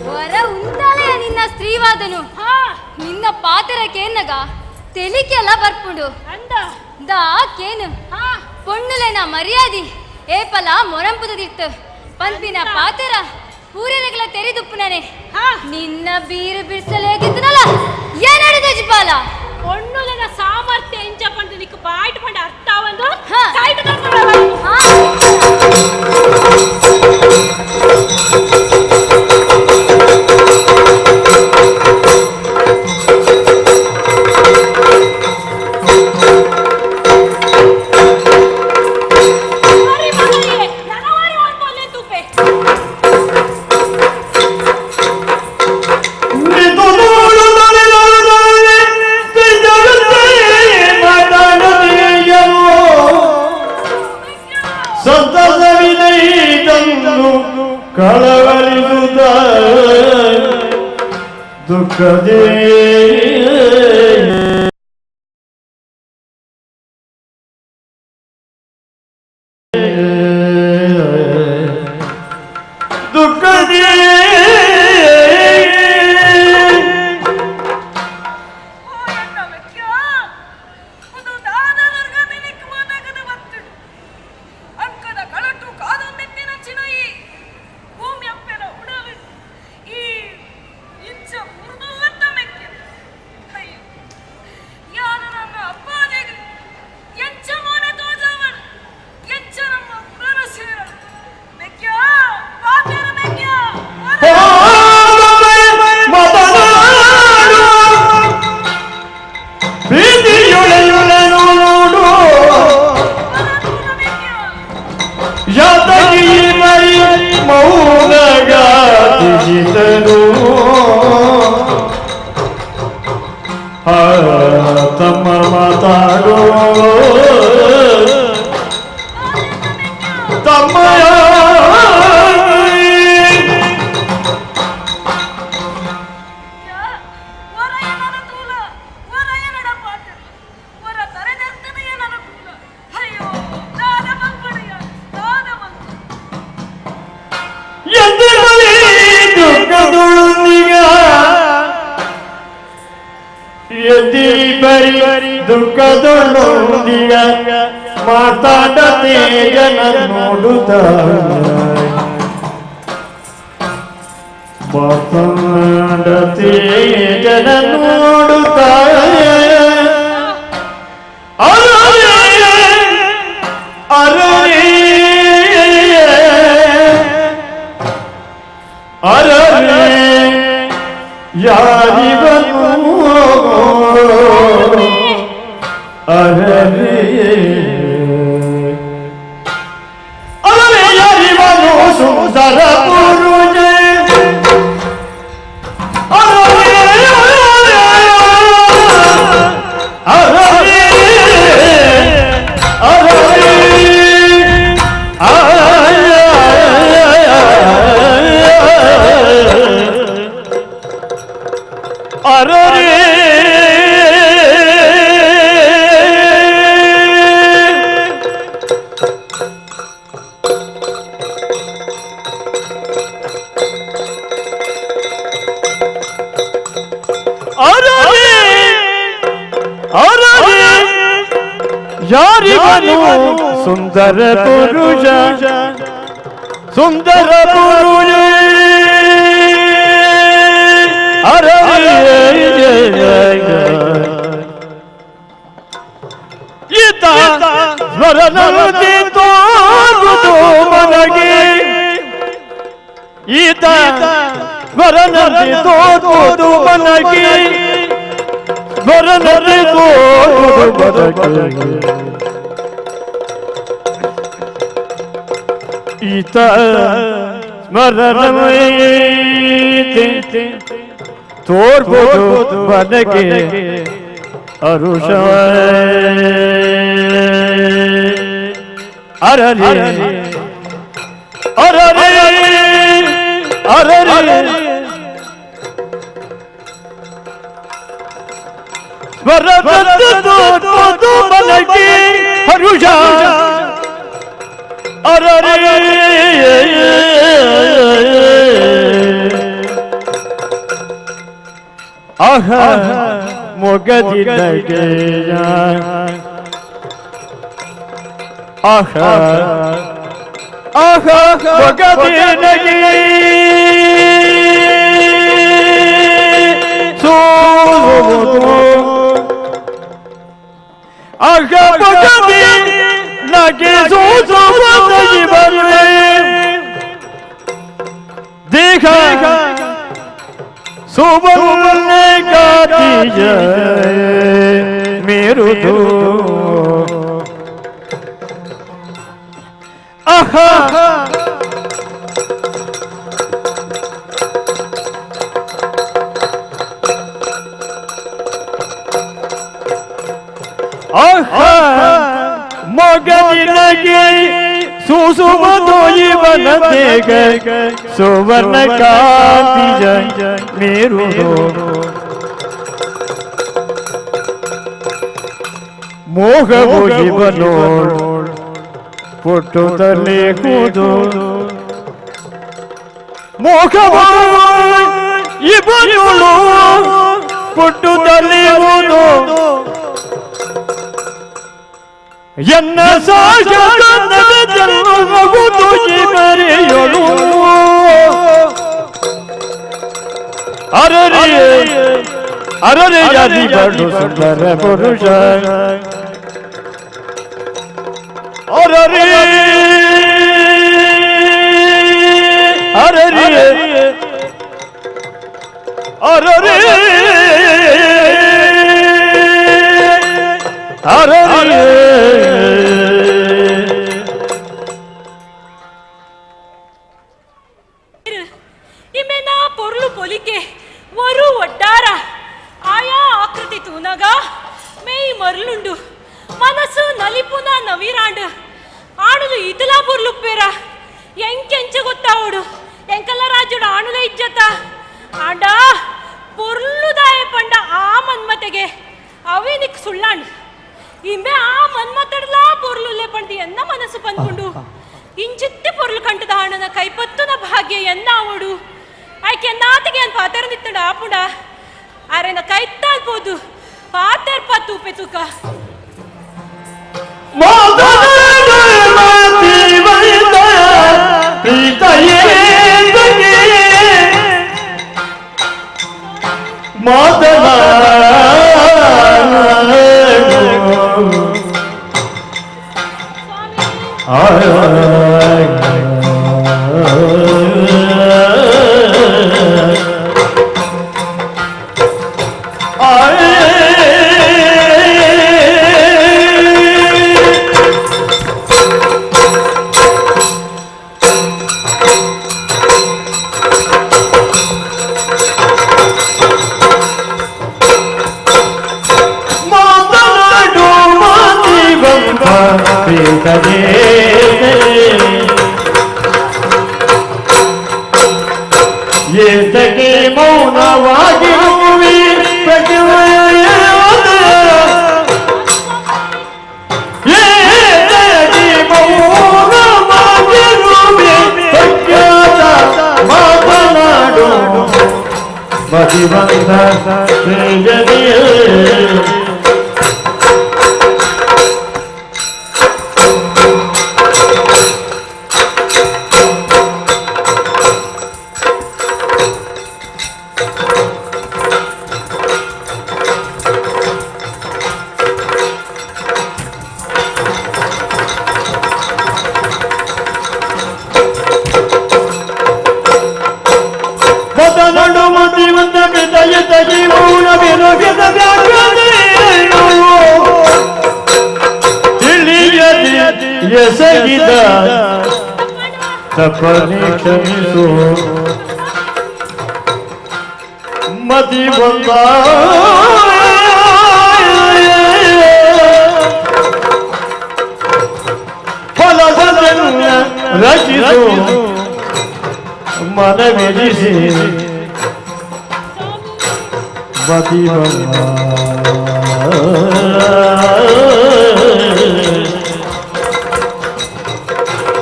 ವರ ಉಂದಾಲೆಯ ನಿನ್ನ ಸ್ತ್ರೀವಾದನು ನಿನ್ನ ಪಾತರಕೇನಗ ತೆಲಿಕೆಲ್ಲ ಬರ್ಪುಂಡು ಅಂದ ದಾ ಕೇನು ಪೊಣ್ಣುಲೆನ ಮರ್ಯಾದಿ ಏಪಲ ಮೊರಂಪುದದಿತ್ತು ಪಂಪಿನ ಪಾತರ ಪೂರೆಲೆಗಳ ತೆರೆದುಪ್ಪುನನೆ ನಿನ್ನ ಬೀರು ಬಿರ್ಸಲೇಗಿದ್ದನಲ್ಲ ಏನಾಡಿದ ಜಿಪಾಲ ಪೊಣ್ಣುಲೆನ ಸಾಮರ್ಥ್ಯ ಎಂಚ ಪಂಡ ನಿಕ್ ಬಾಯ್ಟ್ ಪಂಡ ಅರ್ಥ ಒಂದು ಕೈಟ್ ಕಳವಳಿಸುತ್ತ ದುಃಖದೇ ದುಃಖದೇ ತಮ್ಮ ಮಾತಾಡೋ ತಮ್ಮ ದುಃಖದೊಳೊಂದಿಗ ಮಾತಾಡ ತೇಜನ ನೋಡುತ್ತ ಮಾತಾಡ ತೇಜನ ನೋಡುತ್ತ ಅರೇ ಅರೇ ಅರೇ ಯಾರಿವನು ಅರೇ ಅರೇ ಯಾರಿವನು ಸುಂದರ ಪುರುಷ ಅರೇ ಅರೇ ಅರೇ ಅರೇ ಅರೇ ಅರೇ ಯಾರಿವನು ಸುಂದರ ಪುರುಷ ಸುಂದರ ಪುರುಷ ಈತ ಸ್ಮರಣದಿ ತೋರುವುದು ಮನಗೆ ಈತ ಸ್ಮರಣದಿ ತೋರುವುದು ಮನಗೆ ಸ್ಮರಣದಿ ತೋರುವುದು ಮನಗೆ ಈತ ಸ್ಮರಣಮೈತಿ ತೋರ್ಬೋದು ಮನಗೆ ಅರುಷ ಅರರೆ ಅರರೆ ಅರರೆ ಸ್ಮರಣದಿ ತೋರ್ಬೋದು ಮನಗೆ ಹರುಷ ಅರರೆ ಆಹ ಮೊಗದಿನಗೆಯ ಆಹ ಆಹ ಮೊಗದಿನಗೆ ಸೋಲುವುದು ಆಹ ಮೊಗದಿ ನಗೆ ಸೋಸುವುದಗಿ ಬರುವೆ ದೇಹ ಸುವರ್ಣ ಕಾತಿಯ ಮೇರುದು ಆಹ ಆಹ ಮಗನಿನಗೆ ಸುಸುಮದು ಇವನ ದೇಗ ಸುವರ್ಣ ಕಾಂತಿಯ ಮೇರುದು ಮೋಹವು ಇವನೋಳ್ ಪುಟ್ಟುತ್ತಲೇ ಕೂದು ಮೋಹವು ಇವನೋಳು ಪುಟ್ಟುತ್ತಲೇ ಕೂದು ಎನ್ನ ಸಾಶದ ಜನ್ಮವು ಮರೆಯಳು ಅರರೆ ಅರರೆ ಯಾರಿಗಳು ಸುಂದರ ಪುರುಷ ಅರರೆ ಅರರೆ ಅರರೆ ಅರರೆ ಇಮೆನ ಪೊರ್ಲು ಪೊಲಿಕೆ ವರು ಒಡ್ಡಾರ ಆಯಾ ಆಕೃತಿ ತೂನಗ ಮೇಯ್ ಮರ್ಲುಂಡು ಮನಸ್ಸು ನಲಿಪುನ ನವಿರಾಂಡು ಆಣುಲು ಇತಲಾ ಪೊರ್ಲುಪ್ಪೇರ ಎಂಕೆಂಚ ಗೊತ್ತಾವಡು ಎಂಕಲ್ಲ ರಾಜ್ಯಡು ಆಣುಲ ಇಜ್ಜತ ಆಂಡ ಪೊರ್ಲುದಾಯ ಪಂಡ ಆ ಮನ್ಮತೆಗೆ ಅವೇ ನಿಕ್ ಸುಳ್ಳಾಂಡು ಇಂಬೆ ಆ ಮನ್ಮತಡ್ಲಾ ಪೊರ್ಲುಲ್ಲೆ ಪಂಡು ಎನ್ನ ಮನಸ್ಸು ಪಂದ್ಕೊಂಡು ಇಂಚಿತ್ತಿ ಪೊರ್ಲು ಕಂಟದ ಹಣನ ಕೈಪತ್ತುನ ಭಾಗ್ಯ ಎನ್ನ ಅವಡು ಆಯ್ಕೆ ನಾತಿಗೆ ಅನ್ ಪಾತೆರ ನಿತ್ತಡ ಆಪುಂಡ ಅರೆನ ಕೈತ್ತಾಲ್ಬೋದು ಪಾತೆರ್ಪ ತೂಪೆ ತೂಕ ಮೌನವಾಗಿರುವಿ ಮಾತನಾಡು ಮತಿವಂತ ಮತಿವಂತ ಪಿತಯಿತ ಜೀವನ ವಿರೋಗಿತ ವ್ಯಾಖ್ಯಾನೇನು ತಿಳಿಯದೆ ಎಸಗಿದ ತಪ್ಪನೆ ಕ್ಷಮಿಸು ಮತಿ ಬಂದ ಫಲಸದನ್ನ ರಚಿಸು ಮನವಿರಿಸಿ ಮತಿ ಬಂದ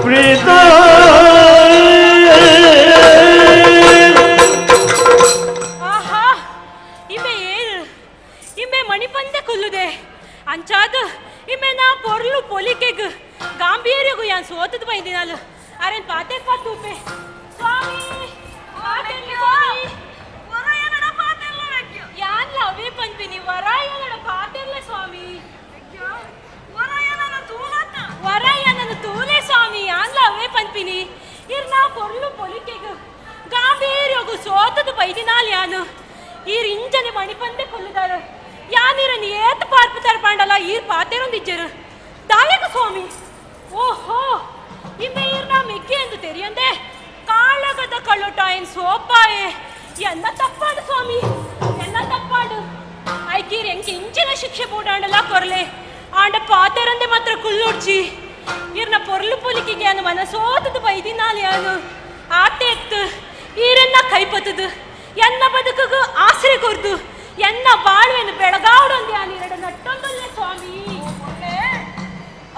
ಪ್ರೀತ. ಆಹಾ, ಇಮ್ಮೆ ಏರು ಇಮ್ಮೆ ಮಣಿಪಂದೆ ಕೊಲ್ಲುದೆ ಅಂಚಾದ ಇಮ್ಮೆ ನಾ ಪೊರ್ಲು ಪೊಲಿಕೆಗ್ ಗಾಂಭೀರ್ಯಗು ಯಾನ್ ಸೋತದ ಬೈದಿನಾಲು ಅರೆನ್ ಪಾತೆ ಪತ್ತೂಪೆ ಸ್ವಾಮಿ ಪಾತೆರ್ಲೆ ಸ್ವಾಮಿ. ಯಾನ್ಲ ಅವೇ ಪನ್ಪಿನಿ ವರ ಏನಡ ಪಾತೆರ್ಲೆ ಸ್ವಾಮಿ, ವರ ಏನನ್ನು ತೂಲೆ ಸ್ವಾಮಿ. ಯಾನ್ಲ ಅವೇ ಪನ್ಪಿನಿ ಇರ್ ನಾ ಪೊರ್ಲು ಪೊಲಿಕೆಗ್ ಗಾಂಭೀರ್ಯಗು ಸೋತದ ಬೈದಿನಾಲ್ ಯಾನು ಈರ್ ಇಂಜನೆ ಮಣಿಪಂದೆ ಕೊಲ್ಲುದಾರು ಯಾನಿರನ್ ಏತ್ ಪಾರ್ಪು ತರ್ಪಾಂಡಲ ಈರ್ ಪಾತೆರೊಂದಿಜ್ಜರು ದಾಯಕ ಸ್ವಾಮಿ. ಓಹೋ, ಇಮ್ಮೆ ಈರ್ನ ಮೆಗ್ಗೆ ಎಂದು ತೆರಿಯಂದೆ ಕಾಳಗದ ಕಳ್ಳೊಟಾಯನ್ ಸೋಪಾಯೆ. ಎನ್ನ ತಪ್ಪಾಡು ಸ್ವಾಮಿ, ಎನ್ನ ತಪ್ಪಾಡು. ಐಕೀರ್ ಎಂಕ್ ಇಂಚಿನ ಶಿಕ್ಷೆ ಬೋಡಾಂಡಲ ಕೊರ್ಲೆ ಆಂಡ ಪಾತೆರಂದೆ ಮಾತ್ರ ಕುಲ್ಲುಡ್ಚಿ. ಈರ್ನ ಪೊರ್ಲು ಪೊಲಿಕೆಗೆ ಅನು ಮನಸೋತದ ಬೈದಿನಾಲ್ ಯಾನು ಆತೆ ಎತ್ತು ಈರನ್ನ ಕೈಪತ್ತದು ಎನ್ನ ಬದುಕುಗು ಆಸರೆ ಕೊರ್ದು ಎನ್ನ ಬಾಳುವೆನು ಬೆಳಗಾವಡೊಂದು ಯಾನು ಎರಡು ನಟ್ಟೊಂದೊಲ್ಲೆ ಸ್ವಾಮಿ.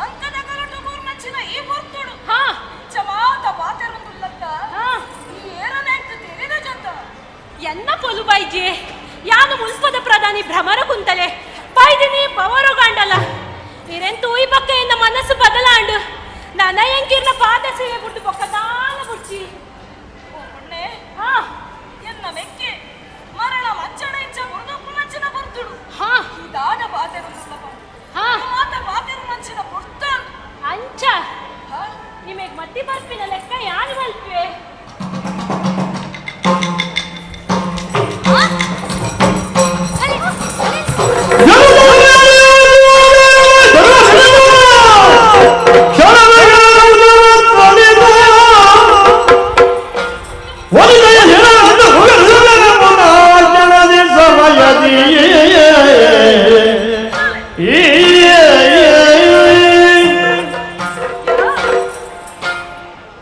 ಅಂಕದ ಕಲಟು ಮೂರ್ಮಂಚಿನ ಈ ಬರ್ತುಡು ಹಾ ಚಮಾತ ಪಾತೆರೊಂದುಲ್ಲತ್ತ ಹಾ ಈ ಏರನೆಂತು ತೆರಿದ ಜೊತ ಎನ್ನ ಪೊಲು ಬೈಜೆ ಯಾನು ಮುಲ್ಪದ ಪ್ರಧಾನಿ ಭ್ರಮರ ಕುಂತಲೆ ಬೈದಿನಿ ಪವರೋ ಗಾಂಡಲ ಇರೆಂತೂ ಈ ಪಕ್ಕ ಎನ್ನ ಮನಸ್ಸು ಬದಲಾಂಡು ನನ ಎಂಕಿರ್ನ ಪಾದ ಸೇವೆ ಬಿಟ್ಟು ಬೊಕ್ಕದಾನ ಬುಡ್ಚಿ. ಓ ಪೊಣ್ಣೆ, ಹಾ ಎನ್ನ ಮೆಕ್ಕೆ ಮರಣ ಮಂಚಣ ಇಂಚ ಬುರ್ದಪ್ಪು ಮಂಚಿನ ಬರ್ತುಡು ಹಾ ಈ ದಾದ ಪಾತೆರೊಂದುಲ್ಲಪ್ಪ ಹಾ ಮಾತ ಪಾತೆರು ಮಂಚಿನ ಬುಡ್ತಾನ್. ಅಂಚ ಹಾ ನಿಮಗೆ ಮತ್ತಿ ಬರ್ಪಿನ ಲೆಕ್ಕ ಯಾರು ಮಲ್ಪೆ?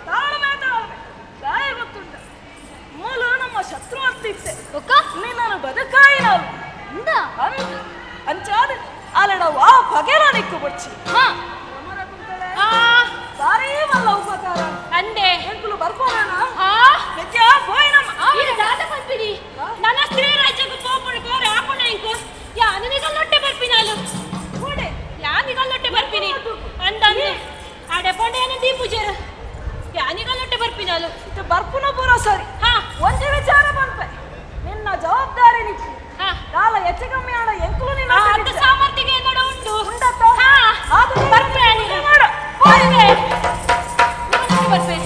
ತಾಳ್ಮೆ ತಾಳ್ಮೆ ದಾಯ ಗೊತ್ತುಂಟ ಮೂಲ ನಮ್ಮ ಶತ್ರು ಅರ್ತಿತ್ತೆ ಒಕ್ಕ ನಿನ್ನನ್ನು ಬದುಕಾಯಿ ನಾವು ఉందా ಅಂದ್ ಅಂಚಾದ ಅಲ್ಲಡ ವಾ ಪಗೆಲ ನಿಕ್ಕು ಬಡ್ಚಿ ಹಾ ಆ ಬಾರೀ ಮಲ್ಲ ಉಪಕಾರ ಅಂದೆ ಎಂಕುಲು ಬರ್ಪೋಣ ಹಾ ಮೆಕ್ಕೆ ಹೋಯ್ ನಮ್ಮ. ಇದು ದಾದ ಪನ್ಪಿನಿ ನನ್ನ ಸ್ತ್ರೀ ರಾಜ್ಯಕ್ಕೆ ಪೋಪುಡು ಕೋರೆ ಆಪುಣ ಇಂಕು ಯಾನು ನಿಗಲ್ಲೊಟ್ಟೆ ಬರ್ಪಿನಾಲು ಕೂಡೆ ಯಾನಿಗಲ್ಲೊಟ್ಟೆ ಬರ್ಪಿನಿ ಅಂದಂದು ಆಡೆ ಪೊಂಡೆ ದೀಪುಜರು ಯಾನಿಗಲ್ಲೊಟ್ಟೆ ಬರ್ಪಿನಾಲು ಇದು ಬರ್ಪುನ ಪೂರ ಸರಿ ಹಾ ಒಂಜಿ ವಿಚಾರ ಪನ್ಪೆ ನಿನ್ನ ಜವಾಬ್ದಾರಿ ನಿಕ್ಕು ಹಾ ದಾಲ ಹೆಚ್ಚು ಕಮ್ಮಿ ಆಡ ಎಂಕುಲು ನಿನ್ನ ಆ, ಅಂತ ಸಾಮರ್ಥ್ಯಗೆ ಏನಡ ಉಂಟು ಉಂಡತ್ತ? ಹಾ ಅದು ನೀನು ಬರ್ಪೆ ನೀನು ಮಾಡು. ಬರ್ಪೆ ಬರ್ಪೆ.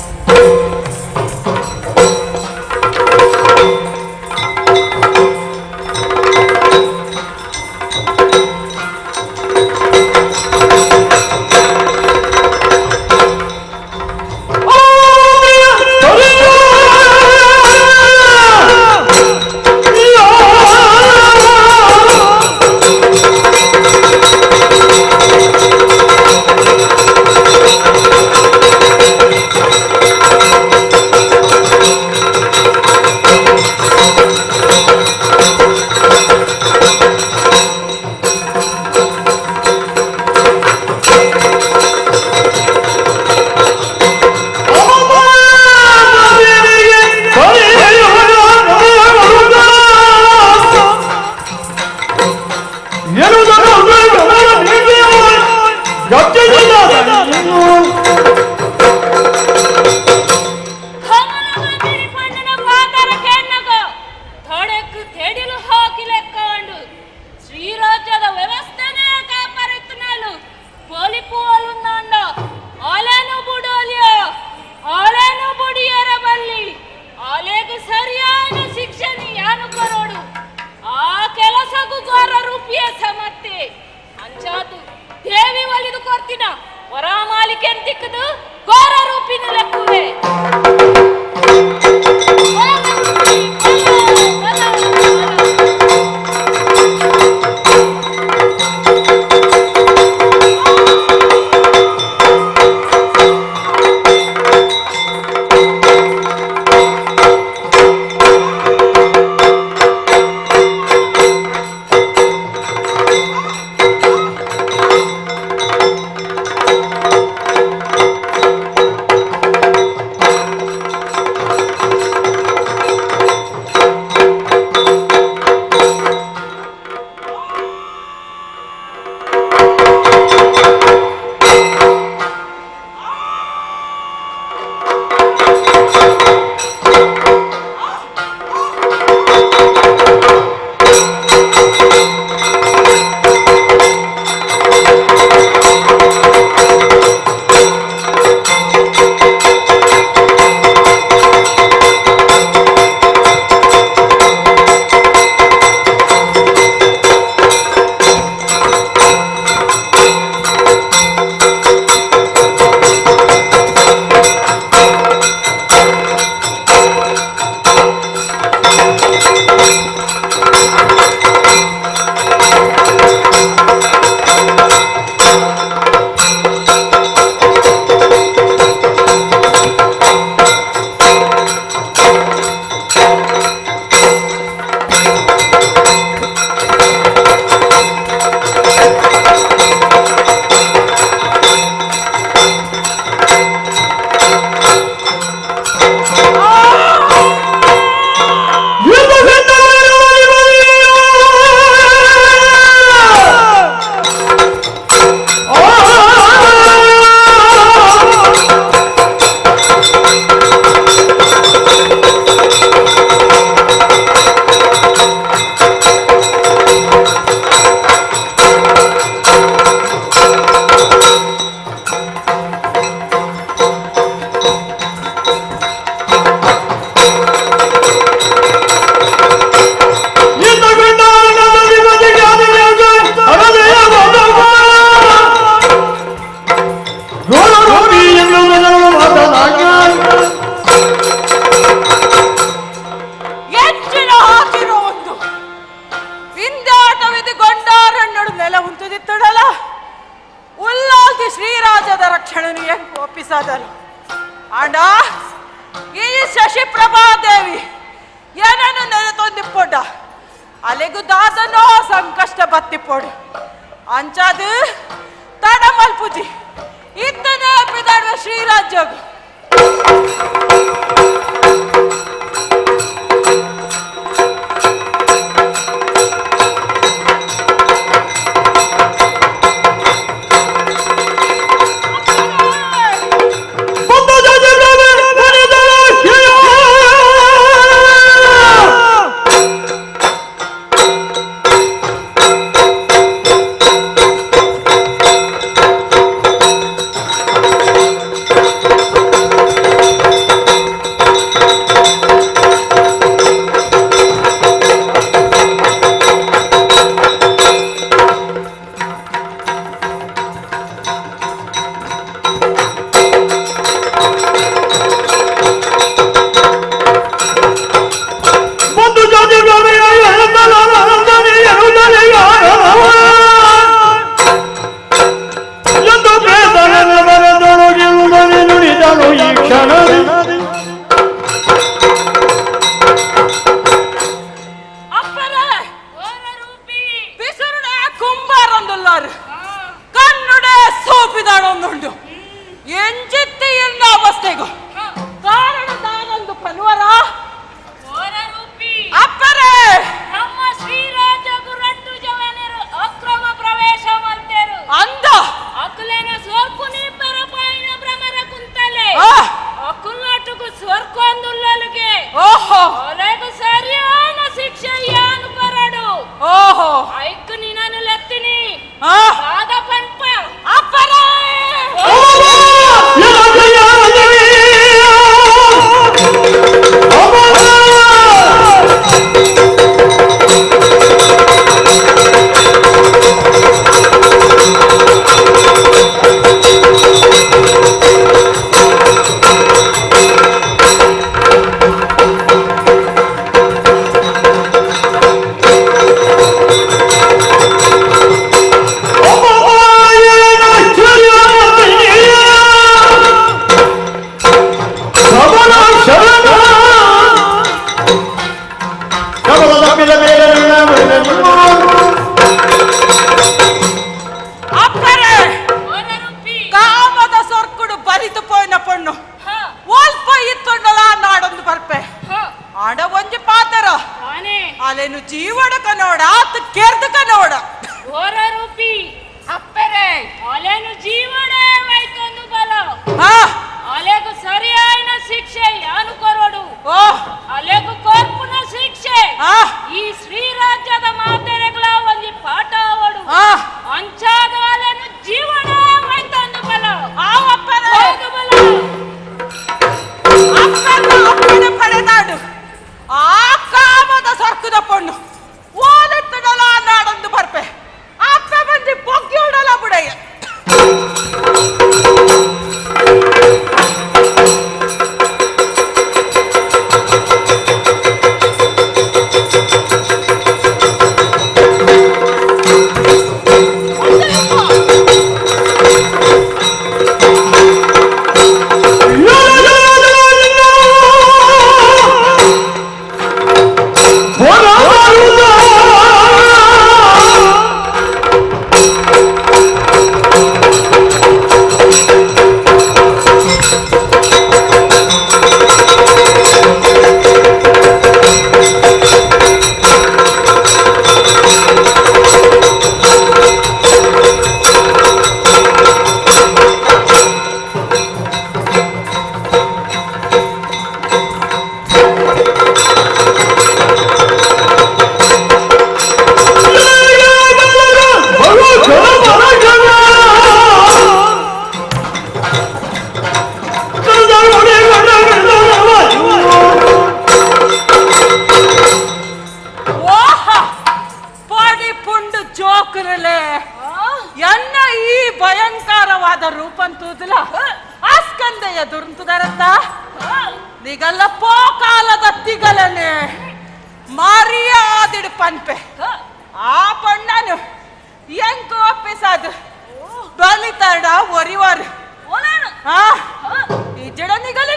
ದೇವರಲೆ ಎನ್ನ ಈ ಭಯಂಕರವಾದ ರೂಪಂತೂದಲ ಆಸ್ಕಂದೆಯ ದುರಂತುದರತ್ತ ನಿಗಲ್ಲ ಪೋಕಾಲದ ತಿಗಲನೆ ಮರ್ಯಾದಿಡು ಪನ್ಪೆ ಆ ಪಣ್ಣನು ಎಂಕ್ ಒಪ್ಪಿಸಾದು ಬಲಿತಡ ಒರಿವಾರು ಆ ಈ ಜಡ ನಿಗಲ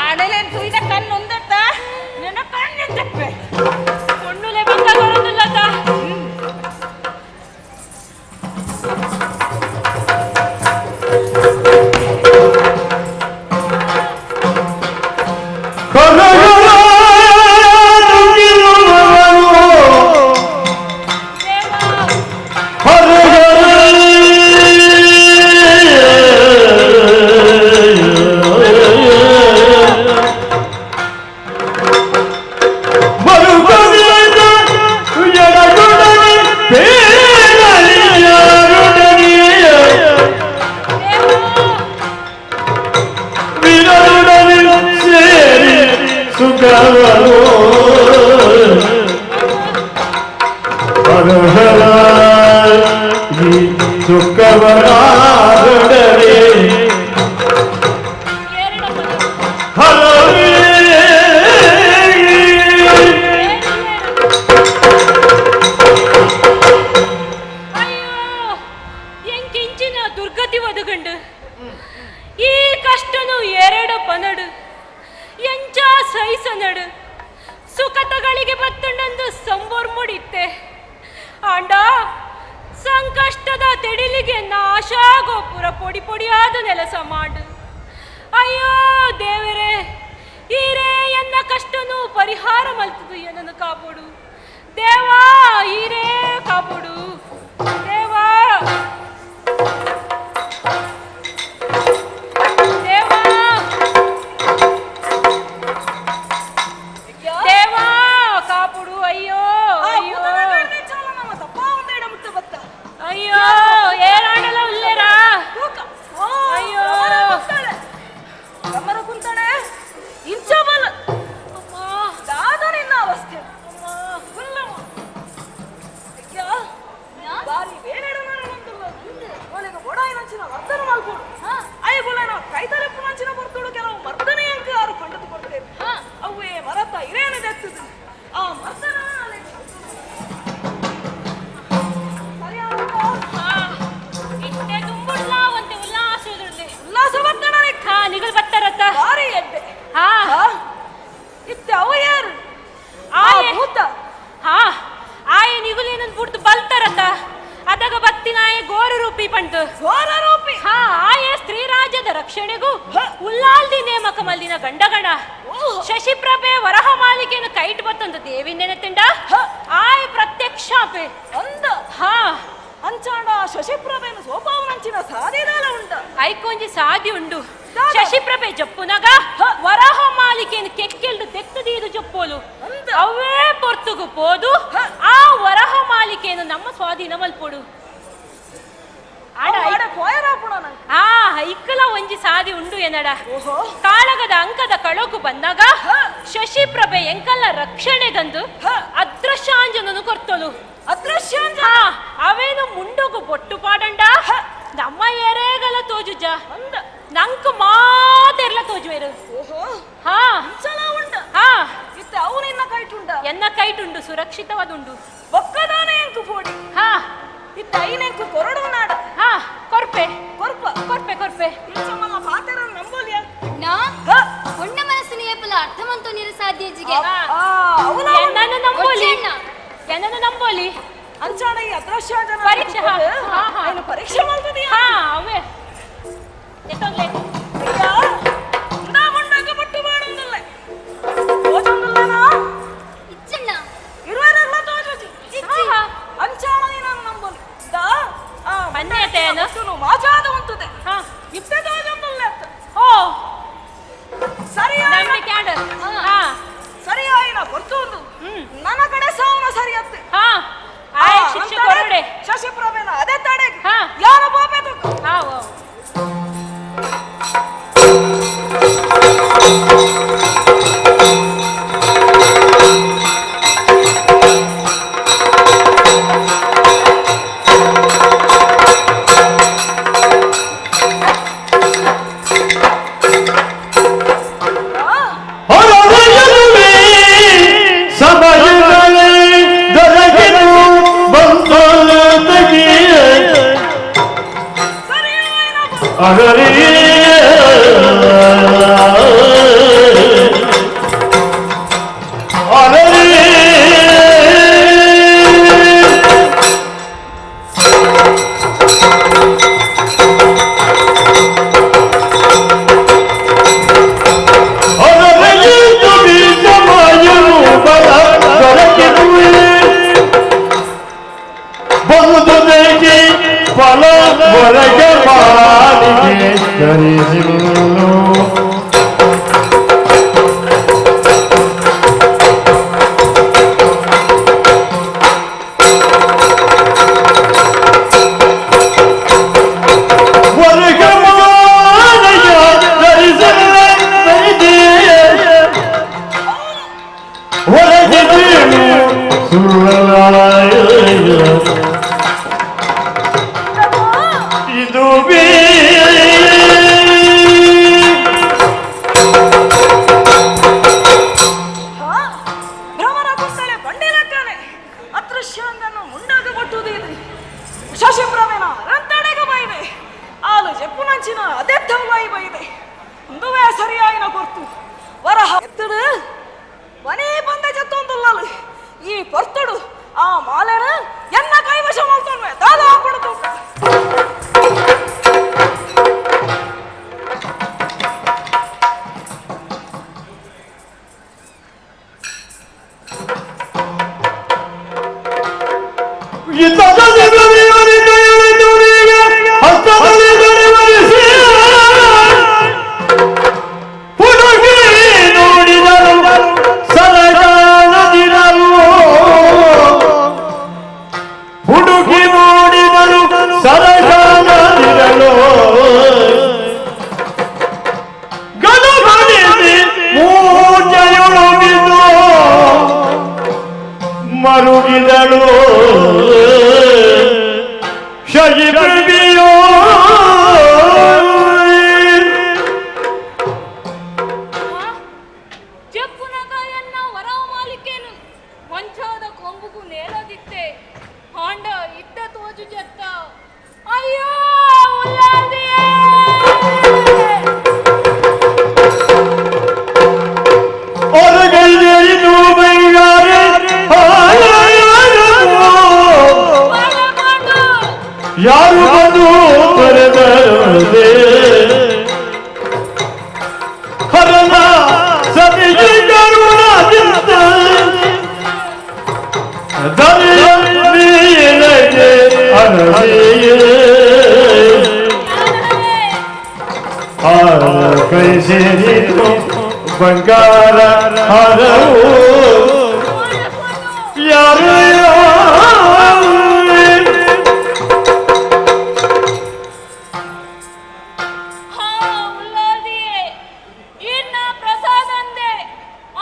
ಆಣೆಲೇನು ತುಯ್ದ ಕಣ್ಣು ಒಂದತ್ತ ನಿನ್ನ ಕಣ್ಣು ದುಃಖವನು ಹರ ಈ ದುಃಖವನಾದೊಡನೆ ಏರಡ ಪನಡು ಹರವೇ. ಅಯ್ಯೋ, ಎಂಕಿಂಚಿನ ದುರ್ಗತಿ ಒದಗಂಡು ಈ ಕಷ್ಟನು ಎರಡ ಪನಡು ಎಂಚ ಸಹಿಸನಡು ಸುಖತಗಳಿಗೆ ಬತ್ತಂಡಂದು ಸಂಬೋರ್ಮುಡಿತ್ತೆ ಆಂಡ ಸಂಕಷ್ಟದ ತೆಡಿಲಿಗೆ ನಾಶಾಗೋಪುರ ಪೊಡಿ ಪೊಡಿಯಾದ ನೆಲಸ ಮಾಡು. ಅಯ್ಯೋ ದೇವರೇ, ಈರೇ ಎನ್ನ ಕಷ್ಟನು ಪರಿಹಾರ ಮಲ್ತದು, ಏನನ್ನು ಕಾಪೋಡು ದೇವಾ, ಈರೇ ಕಾಪೋಡು ದೇವಾ, ದೇವಾ, ದೇವಾ ಕಾಪುಡು. ಅಯ್ಯೋ ಅಯ್ಯೋ ಅಯ್ಯೋ, ಏರಾಂಡಲ ಉಲ್ಲೇರಾ? ಅಯ್ಯೋ. ಕಮ್ಮರ ಕುಂತಾಳೆ ಇಂಚಬಲ ಅಮ್ಮ. ದಾದ ನಿನ್ನ ಅವಸ್ಥೆ. ಅಮ್ಮ. ಗುಲ್ಲಮ್ಮ. ಅಯ್ಯ, ಬಾರಿ ಬೇರೆಡೆ ಮಂದುಲ್ಲ ಒಲೆಗ ಬೊಡಾಯಿ ನಂಚಿನ ವರ್ತನ ಮಲ್ಪೋಡು. ಅಯ್ಯಗುಲ್ಲ ನಾವು ಕೈತಲೆಪ್ಪು ನಂಚಿನ ಬರ್ತೋಡು ಕೆಲವು ಮರ್ದನೆ ಅಂಕ ಆರು ಕಂಡದು ಕೊಡ್ತೇವೆ. ಅವೇ ಮರತ ಇರೇನು ದೆತ್ತದು ಆ ಮರ್ದನ ಸರಿಯಾದ. ಹಾ, ಇಟ್ಟೆ ತುಂಬುಡ್ಲಾ ಒಂತೆ ಉಲ್ಲಾಸದುಳ್ಳೆ. ಉಲ್ಲಾಸ ಬರ್ತಣ. ಹಾ, ನಿಗಲ್ ಬತ್ತಾರತ್ತ. ಬಾರಿ ಎಡ್ಡೆ. ಹಾ. ಹಾ? ಇತ್ತೆ ಅವ ಯಾರು ಆ ಆಯೆ. ಭೂತ? ಹಾ, ಆಯೆ ನಿಗುಲೇನಂದ್ ಬುಡ್ದು ಬಲ್ತಾರತ್ತ. ಅದಾಗ ಬತ್ತಿನಾಯೆ ಗೋರು ರೂಪಿ ಪಂಡು. ಘೋರ ರೂಪಿ. ಹಾ, ಆಯೆ ಸ್ತ್ರೀ ರಾಜ್ಯದ ರಕ್ಷಣೆಗೂ ಉಲ್ಲಾಲ್ದಿ ನೇಮಕ ಮಲ್ಲಿನ ಗಂಡಗಣ. ಓಹ್. ಶಶಿಪ್ರಭೆ ವರಹ ಮಾಲಿಕೆಯನ್ನು ಕೈಟ್ ಬತ್ತಂದು ದೇವಿ ನೆನೆತಿಂಡ ಆಯೆ ಪ್ರತ್ಯಕ್ಷಾಪೆ. ಅಂದ. ಹಾ. ಅಂಚಾಂಡ ಶಶಿಪ್ರಭೆನ ಸೋಪಾವನಂಚಿನ ಸಾಧಿದಾಲ ಉಂಡ? ಐಕೊಂಜಿ ಸಾದಿ ಉಂಡು. ದಾದ? ಶಶಿಪ್ರಭೆ ಜಪ್ಪುನಗ ವರಹ ಮಾಲಿಕೆಯನ್ನು ಕೆಕ್ಕೆಲ್ದು ತೆತ್ತದೀದು ಜಪ್ಪೋಲು. ಅಂದ. ಅವೇ ಪೊರ್ತುಗು ಪೋದು ಆ ವರಹ ಮಾಲಿಕೆಯನ್ನು ನಮ್ಮ ಸ್ವಾಧೀನ ಮಲ್ಪೊಡು. ಆಡ ಆಡ ಕೋಯರಾಪುಣ ನಂಗೆ. ಆ ಐಕಲ ಒಂಜಿ ಸಾದಿ ಉಂಡು ಎನ್ನಡ. ಓಹೋ. ಕಾಳಗದ ಅಂಕದ ಕಳೋಕು ಬಂದಾಗ ಶಶಿಪ್ರಭೆ ಎಂಕಲ್ಲ ರಕ್ಷಣೆಗಂದು ಅದೃಶ್ಯಾಂಜನನು ಕೊರ್ತಳು. ಅದೃಶ್ಯಾಂಜನ? ಹಾ, ಅವೇನು ಮುಂಡೋಗು ಬೊಟ್ಟು ಪಾಡಂಡ ನಮ್ಮ ಎರೇಗಲ ತೋಜುಜ. ಅಂದ. ನಂಕು ಮಾತೆರ್ಲ ತೋಜುವೆರು. ಓಹೋ. ಹಾ. ಅಂಚಲ ಉಂಡ? ಹಾ. ಇತ್ತೆ ಅವು ನಿನ್ನ ಕೈಟುಂಡ? ಎನ್ನ ಕೈಟುಂಡು, ಸುರಕ್ಷಿತವಾದುಂಡು. ಬೊಕ್ಕದಾನೆ ಎಂಕು ಪೋಡಿ. ಹಾ. ಇತ್ತೆ ಐನೆಂಕು ಕೊರಡು ನಾಡ. ಹಾ, ಕೊರ್ಪೆ. ಕೊರ್ಪ? ಕೊರ್ಪೆ ಕೊರ್ಪೆ. ಇಂಚಮಲ್ಲ ಪಾತೆರ ನಂಬೋಲಿಯ. ನಾ ಹ. ಪೊಣ್ಣ ಮನಸ್ಸಿನ ಏಪಲ ಅರ್ಥವಂತೋ ನೀರು ಸಾಧ್ಯಜಿಗೆ. ಹಾ. ಆ ಅವನ ಎನ್ನನ್ನು ನಂಬೋಲಿ. ಒಚ್ಚಣ್ಣ. ಎನ್ನನ್ನು ನಂಬೋಲಿ. ಅಂಚಾಣ ಈ ಅದೃಶ್ಯಾಂಜನ ಪರೀಕ್ಷೆ, ಹಾ. ಹಾ, ಹಾ. ಐನು ಪರೀಕ್ಷೆ ಮಾಡ್ತದೀಯ? ಹಾ, ಅವೇ ಎತ್ತೊಂದ್ಲೆ. ಅಯ್ಯ, ಇಂದಾ ಮುಂಡಾಗ ಬಟ್ಟು ಮಾಡೊಂದಿಲ್ಲ ತೋಜೊಂದಿಲ್ಲನಾ? ಇಚ್ಚಣ್ಣ. ಇರುವೆರೆಲ್ಲ ತೋಜುಜಿ. ಹಾ, ಹಾ. ಅಂಚಾಣ ನೀನು ನಂಬೋಲಿ ದಾ ಆ ಮನ್ಯತೆಯನ್ನು? ಬಟ್ಟುನು ಮಾಜಾದ ಉಂಟುದೆ. ಹಾ. ಇತ್ತೆ ತೋಜೊಂದಿಲ್ಲ ಅತ್ತ. ಓ. ಸರಿಯಾಯಿನ ನಂಬಿಕೆ ಆಂಡ. ಹಾ. ಸರಿಯಾಯಿನ ಹೊರ್ತುಂದು ನನ್ನ ಕಡೆ ಸಾವನ ಸರಿಯತ್ತೆ. ಹಾ, ಆಯ್ ಶಿಕ್ಷೆ ಕೊರಡೆ. ಶಶಿಪ್ರಭೆನ ಅದೇ ತಡೆ. ಹಾ. ಯಾರ ಬಾಪೆ ತುಕ. ಹಾ, ಓ. ಹೊರವಯಲುವೆ ಸಮಯಗಳೇ ದೊರಕಿತು ಬಂದೊಲು ತೆಗೆಯ ಸರಿಯಾಯಿನ ಅಗರಿ ಅಗರಿ. ಫಲ ಹೊರಗೆ ಮಾಲಿಗೆ ಧರಿಸಿಲ್ಲು. ಹೊರಗೆ ಮಾಲಿಗೆ ಧರಿಸಿಲ್ಲ. ಇದುವೇ ಭ್ರಮರ ಕುಂತಲೆ ಬಂಡಿಲಕ್ಕಾನೆ ಅದೃಶ್ಯಾಂಗನ್ನು ಮುಂಡಾಗ ಕೊಟ್ಟುದು ಇದು ಶಶಿಪ್ರಮೇನ ರಂತಡೆಗ ಬೈದೆ ಆಲು ಜೆಪ್ಪುನಂಚಿನ ಅದೆತ್ತಂಬೈ ಬೈದೆ ಒಂದುವೇ ಸರಿಯಾಯಿನ ಕೊರ್ತು ವರಹ ಎತ್ತಡು ಮನೇ ಬಂದ ಜತ್ತೊಂದುಲ್ಲಲು ಈ ಪೊರ್ತಡು ಆ ಮಾಲೆನ ಎನ್ನ ಕೈವಶ ಮಾಡ್ತೊನ್ವೆ ದಾದ ಹಾಕೊಂಡು ಹುಡುಕಿ ನೋಡಿದರು ಸರಗಾನದಿರಲು ಗಣಪತಿ ಮೂರ್ಛೆಯೊಳು ಬಿದ್ದು ಮರುಗಿದಳು ಶಶಿಪ್ರಭೆಯೋ. ಜಪ್ಪುನಗಾಯನ್ನ ವರವ ಮಾಲಿಕೇನು ಮಂಚಾದ ಕೊಂಬುಗು ನೇರದಿತ್ತೆ ಹಾಂಡ ಇತ್ತ ತೋಜು ಜತ್ತ ಅಯ್ಯೋ ಉಲ್ಲಾದಿಯೇ. ಹೊರಗೈದೇರಿದು ಬೈಗಾರೆ ಬಾಳಕೊಂಡು ಯಾರು ಬಂದು ಬರೆದರದೆ ಹರನ ಸತಿಗೆ ಕರುಣದಿಂದ ದರಿಯ ಮೇಲಗೆ ಅರಸಿಯೇ ಹಾರ ಕೈ ಸೇರಿತು ಬಂಗಾರ ಹರವು ಯಾರು ಹಾ ಉಲ್ಲಾದಿಯೇ ಇನ್ನ ಪ್ರಸಾದಂದೆ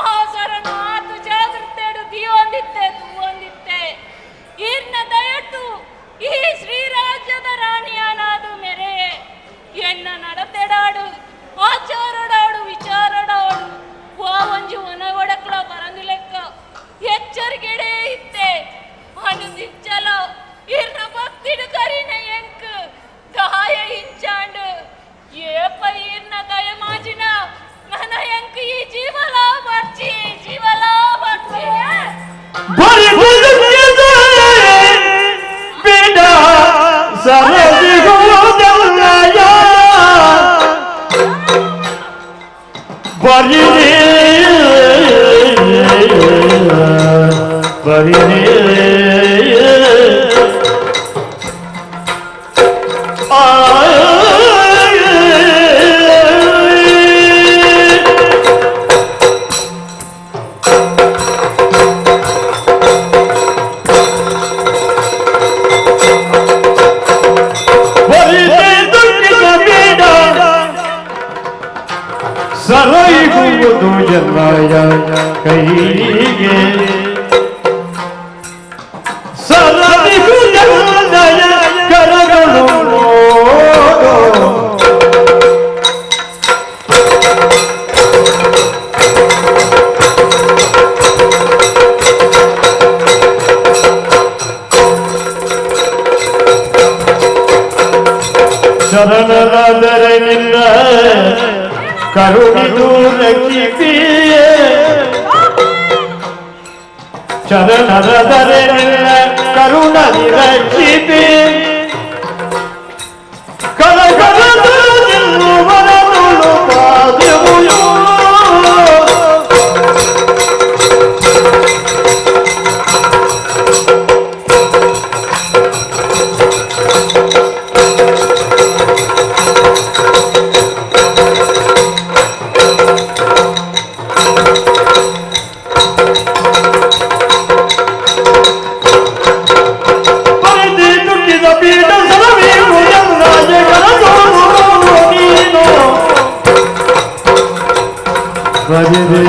ಆ ಸರನು ಆತು ಜಾಗೃತೆಡು ದೀವೊಂದಿತ್ತೆ ತೂವೊಂದಿತ್ತೆ ಇರ್ನ ದಯಟ್ಟು ಈ ಶ್ರೀರಾಜ್ಯದ ರಾಣಿಯಾನಾದು ಮೆರೆ ಎನ್ನ ನಡತೆಡಾಡು ಆಚಾರಡಾಡು ವಿಚಾರಡಾಡು ವಾ ಒಂಜಿ ಒನ ಒಡಕ್ಲ ಬರಂದಿಲೆಕ್ಕ ಎಚ್ಚರಿಕೆಡೇ ಇತ್ತೆ ಅನುದಿಚ್ಚಲ ಇರ್ನ ಭಕ್ತಿಡು ಕರಿನ ಎಂಕ್ ದಾಯ ಇಂಚಾಂಡು ಏಪ ಈರ್ನ ದಯ ಮಾಜಿನ ನನ ಎಂಕ್ ಈ ಜೀವಲಾ ಬರ್ಚಿ ಜೀವಲಾ ಬರ್ಚಿ. ಬರಿ ಬಿಡ ಸರದಿಗುವುದಲ್ಲಯ ಬರಿದೆ ಬರಿದೆ ಆ ಸರೈಗುವುದು ಎಲ್ಲಯ ಕೈಗೆ ಸರದಿಗೂ ಎಲ್ಲಯ ಕರಗಳು ನೋಡು. ಶರಣರಾದರೆ ನಿನ್ನ ಕರುಣಿದು ರಕ್ಷಿಸಿಯೇ ಶರಣರಾದರೆ ನಿನ್ನ ಕರುಣಿ ರಕ್ಷಿಪಿ ಕರಕರನುಳು ಪಾದೆವು. ಪರಿಧಿ ದುಃಖಿದ ಪೀಠ ಸರವೀರು ಎಲ್ಲಾಯ ಕರದೋರು ನೀನು ಬರಿದೆ.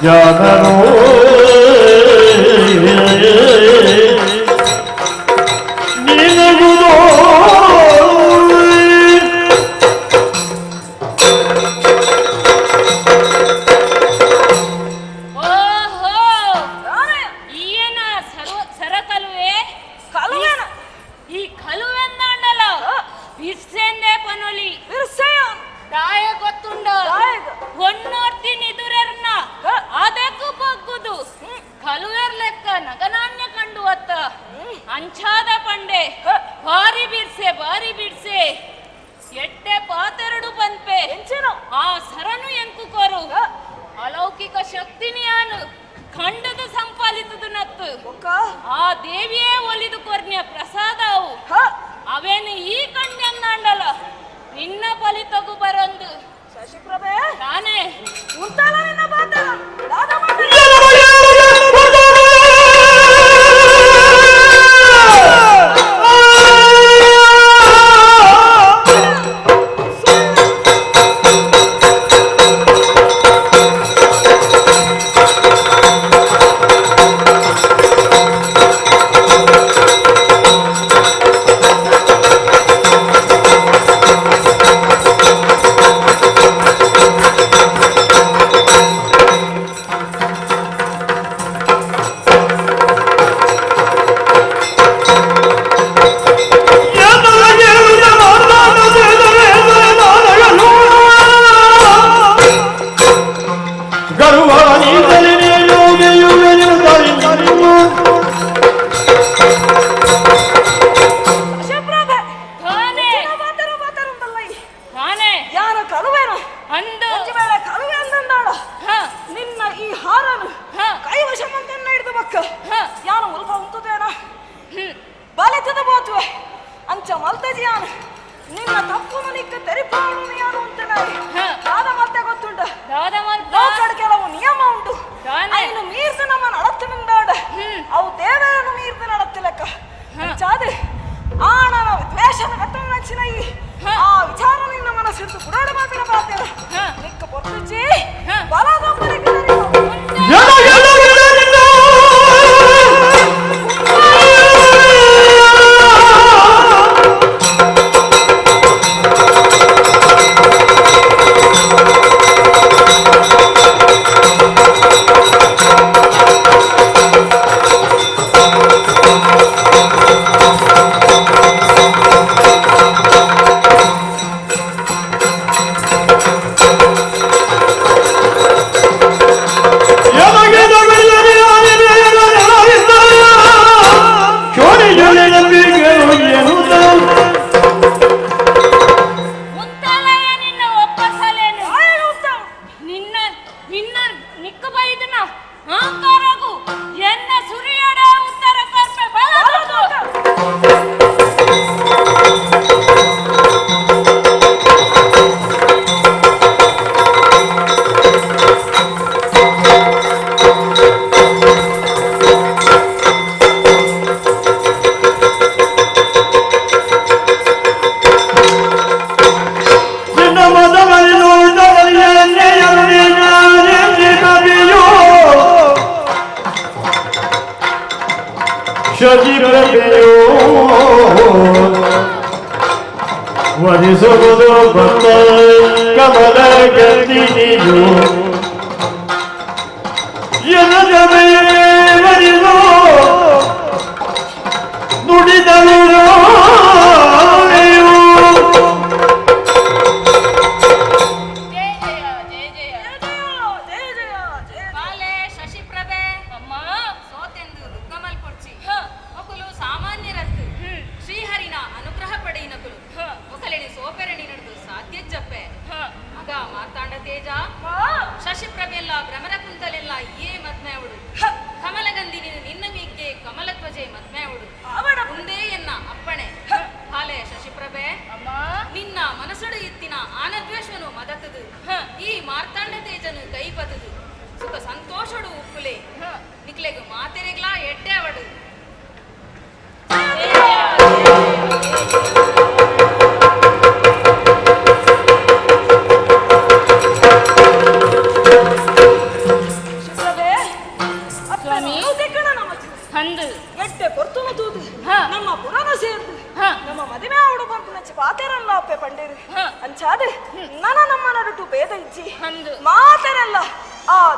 ಜ್ಞಾನನೋ ನಿನಗುದೋ. ಓಹೋ, ಈಯನ ಸರ ಕಲುವೆ. ಕಲುವೆನ? ಈ ಕಲುವೆಂದಾಂಡಲ ಬಿರ್ಸೆಂದೇ ಪನೊಲಿ. ಬಿರ್ಸೆಯ. ದಾಯ ಗೊತ್ತುಂಡ? ದಾಯಗ? ಹೊನ್ನೋರ್ತಿ ನಿದುರೆರ್ನ ಅದಕ್ಕೂ ಬಗ್ಗುದು ಕಲುವೆರ್ ಲೆಕ್ಕ ನಗನಾಣ್ಯ ಕಂಡು ಅತ್ತ ಅಂಚಾದ ಪಂಡೆ. ಬಾರಿ ಬಿರ್ಸೆ, ಬಾರಿ ಬಿರ್ಸೆ. ಎಟ್ಟೆ ಪಾತೆರಡು ಪನ್ಪೆ. ಎಂಚಿನ? ಆ ಸರನು ಎಂಕು ಕೊರು. ಅಲೌಕಿಕ ಶಕ್ತಿನಿಯಾನು ಖಂಡದ ಸಂಪಾದಿತದು ನತ್ತು. ಬೊಕ್ಕ? ಆ ದೇವಿಯೇ ಒಲಿದು ಕೊರ್ನ್ಯ ಪ್ರಸಾದ ಅವು. ಅವೇನು ಈ ಕಣ್ಣೆನ್ನಾಂಡಲ ನಿನ್ನ ಫಲಿತಗು ಬರೊಂದು. ಶಶಿಪ್ರಭೆ. ತಾನೇ? ಉಂತಾಲ ನಿನ್ನ ಬಾತೇರ ದಾದ ಮಾಡ್ರಿ. ಶಶಿಪ್ರಭೆ. ತಾನೇ? ಬಾತೇರ ಬಾತೇರ ಉಂಟಲ್ಲ ಈ. ತಾನೇ? ಯಾರ ಕಲುವೇನು? ಅಂದು. ಒಂಜಿ ವೇಳೆ ಕಲುವೆ ಅಂದಂದಾಡ ನಿನ್ನ ಈ ಹಾರನು ಕೈವಶಮಂತನ್ನ ಹಿಡಿದು ಬಕ್ಕ ಯಾನು ಉಲ್ಪ ಉಂಟುದೇನ ಬಲಿತದ ಬೋತುವೆ ಅಂಚ ಮಲ್ತಜಿ ಯಾನು ನಿನ್ನ ತಪ್ಪುನು ನಿಕ್ಕ ತೆರಿಪಾಡು ಯಾನು ಅಂತಾನೆ. ದಾದ ಮತ್ತೆ ಗೊತ್ತುಂಟ? ದಾದ ಮಲ್ಪ? ಲೋಕಡ್ ಕೆಲವು ನಿಯಮ ಉಂಟು. ತಾನೇ? ಐನು ಮೀರ್ದು ನಮ್ಮ ನಡತ್ತು ನಿಂದಾಡ ಅವು ದೇವರನ್ನು ಮೀರ್ದು ನಡತ್ತಿಲಕ್ಕ ಚಾದೆ ಆಣನ ದ್ವೇಷದ ಕಟ್ಟಣ ಈ ಆ ವಿಚಾರ ನಿನ್ನ ಮನಸ್ಸಿಟ್ಟು ಬುಡಾಡ ಮಾತಿನ ಪಾತೇರ ನಿಕ್ಕ ಪೊರ್ತುಚಿ ಬಲದೊಬ್ಬರಿಗೆ. ಮುಂತಾಲಯ ನಿನ್ನ ಒಪ್ಪಸಲೇನು. ನಿನ್ನ ನಿನ್ನ ನಿಕ್ಕ ಬೈದನ ಅಹಂಕಾರಗು ಎನ್ನ ಸುರಿಯಡ ಉತ್ತರ ಕರ್ಪೆ ಬಲದು. ವರಿಸುವುದು ಭಕ್ತ ಕಮಲ ಗತಿಯು ವರಿಸು ನುಡಿದಳು. ಜಯ ಜಯ ಜಯ ಜಯ. ಜಯ ಜಯ ಜಯ. ಬಾಲೆ ಶಶಿಪ್ರಭೆ. ಅಮ್ಮ. ಸೋತೆಂದು ದುಃಖ ಮಲ್ಪೊಡ್ಚಿ. ಒಕುಲು ಸಾಮಾನ್ಯರತ್ತು, ಶ್ರೀಹರಿನ ಅನುಗ್ರಹ ಪಡೆಯಿನಕುಲು. ಒಕಲೆನಿ ಸೋಪೆರಣಿ ನಡೆದು ಸಾಧ್ಯಜ್ಜಪ್ಪೆ. ಮಗ ಮಾರ್ತಾಂಡ ತೇಜ, ಶಶಿಪ್ರಭೆಲ್ಲ ಭ್ರಮರ ಕುಂತಲೆಲ್ಲ ಏ ಮದ್ಮೆಯವಡು. ಕಮಲಗಂದಿನಿ ನಿನ್ನ ಮೀಕ್ಕೆ ಕಮಲಧ್ವಜೆ ಮದ್ಮೆಯವಡು. ಉಂದೇ ಎನ್ನ ಅಪ್ಪಣೆ. ಬಾಲೆ ಶಶಿಪ್ರಭೆ, ನಿನ್ನ ಮನಸ್ಸುಡು ಇತ್ತಿನ ಆನದ್ವೇಷನು ಮದತದು ಈ ಮಾರ್ತಾಂಡ ತೇಜನು ಕೈ ಪತದು ಸುಖ ಸಂತೋಷಡು ಉಪ್ಪುಲೆ. ನಿಕ್ಲೆಗ್ ಮಾತೆರೆಗ್ಲಾ ಎಡ್ಡೆ ಅವಡು.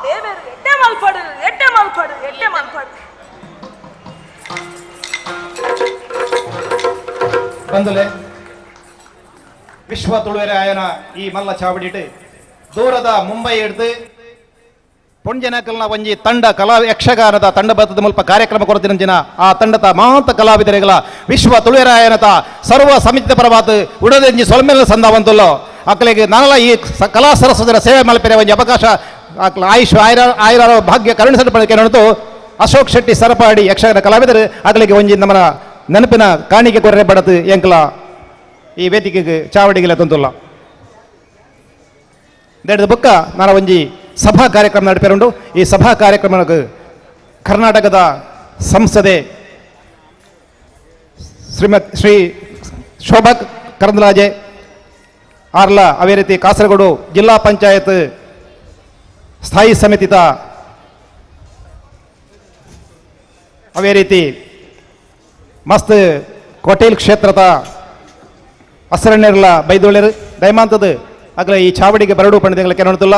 ದೇವೇರು ಎಡ್ಡೆ ಮಲ್ಪಡು, ಎಡ್ಡೆ ಮಲ್ಪಡು, ಎಡ್ಡೆ ಮಲ್ಪಡು. ಬಂದುಲೆ ವಿಶ್ವ ತುಳುವೆರೆ ಆಯನ ಈ ಮಲ್ಲ ಚಾವಡಿಟ್ ದೂರದ ಮುಂಬೈ ಹಿಡ್ದು ಪೊಂಜನಕಲ್ನ ಒಂಜಿ ತಂಡ ಕಲಾ ಯಕ್ಷಗಾನದ ತಂಡ ಬತ್ತದ ಮುಲ್ಪ ಕಾರ್ಯಕ್ರಮ ಕೊರತಿನಂಚಿನ ಆ ತಂಡದ ಮಾಂತ ಕಲಾವಿದರೆಗಳ ವಿಶ್ವ ತುಳುವೆರಾಯನತ ಸರ್ವ ಸಮಿತಿ ಪರವಾತ್ ಉಡದೆಂಜಿ ಸೊಲ್ಮೆಲ್ಲ ಸಂದಾವಂತುಲ್ಲೋ ಅಕ್ಕಲಿಗೆ ನಾನಲ ಈ ಕಲಾ ಸರಸ್ವತರ ಸೇವೆ ಮಲ್ಪೆರೆ ಒಂಜಿ ಅವಕಾಶ ಅಕ್ಲ ಆಯುಷ್ ಆಯುರ ಆಯುರ ಭಾಗ್ಯ ಕರುಣಿಸಲು ಪಡೆಕೆ ನಡತು ಅಶೋಕ್ ಶೆಟ್ಟಿ ಸರಪಾಡಿ ಯಕ್ಷಗಾನ ಕಲಾವಿದರು ಅಗಲಿಗೆ ಒಂಜಿ ನಮ್ಮನ ನೆನಪಿನ ಕಾಣಿಕೆ ಕೊರ್ರೆ ಬಡತು ಎಂಕಲ ಈ ವೇದಿಕೆಗೆ ಚಾವಡಿಗೆಲ್ಲ ತಂತುಲ್ಲ. ದೇಡದ ಬುಕ್ಕ ನಾನು ಒಂಜಿ ಸಭಾ ಕಾರ್ಯಕ್ರಮ ನಡಪೇರುಂಡು. ಈ ಸಭಾ ಕಾರ್ಯಕ್ರಮಕ್ಕೆ ಕರ್ನಾಟಕದ ಸಂಸದೆ ಶ್ರೀಮತಿ ಶ್ರೀ ಶೋಭಾ ಕರಂದ್ಲಾಜೆ ಆರ್ಲ, ಅದೇ ರೀತಿ ಕಾಸರಗೋಡು ಜಿಲ್ಲಾ ಪಂಚಾಯತ್ ಸ್ಥಾಯಿ ಸಮಿತಿತ, ಅದೇ ರೀತಿ ಮಸ್ತ್ ಕೊಟೇಲ್ ಕ್ಷೇತ್ರದ ಅಸರಣ್ಯರ್ಲ ಬೈದೊಳ್ಳೆರು ದಯಮಾಂತದ ಅಗಲ ಈ ಚಾವಡಿಗೆ ಬರಡು ಪಂಡಿತಗಳ ಕೆನೊಡ್ತುಲ್ಲ.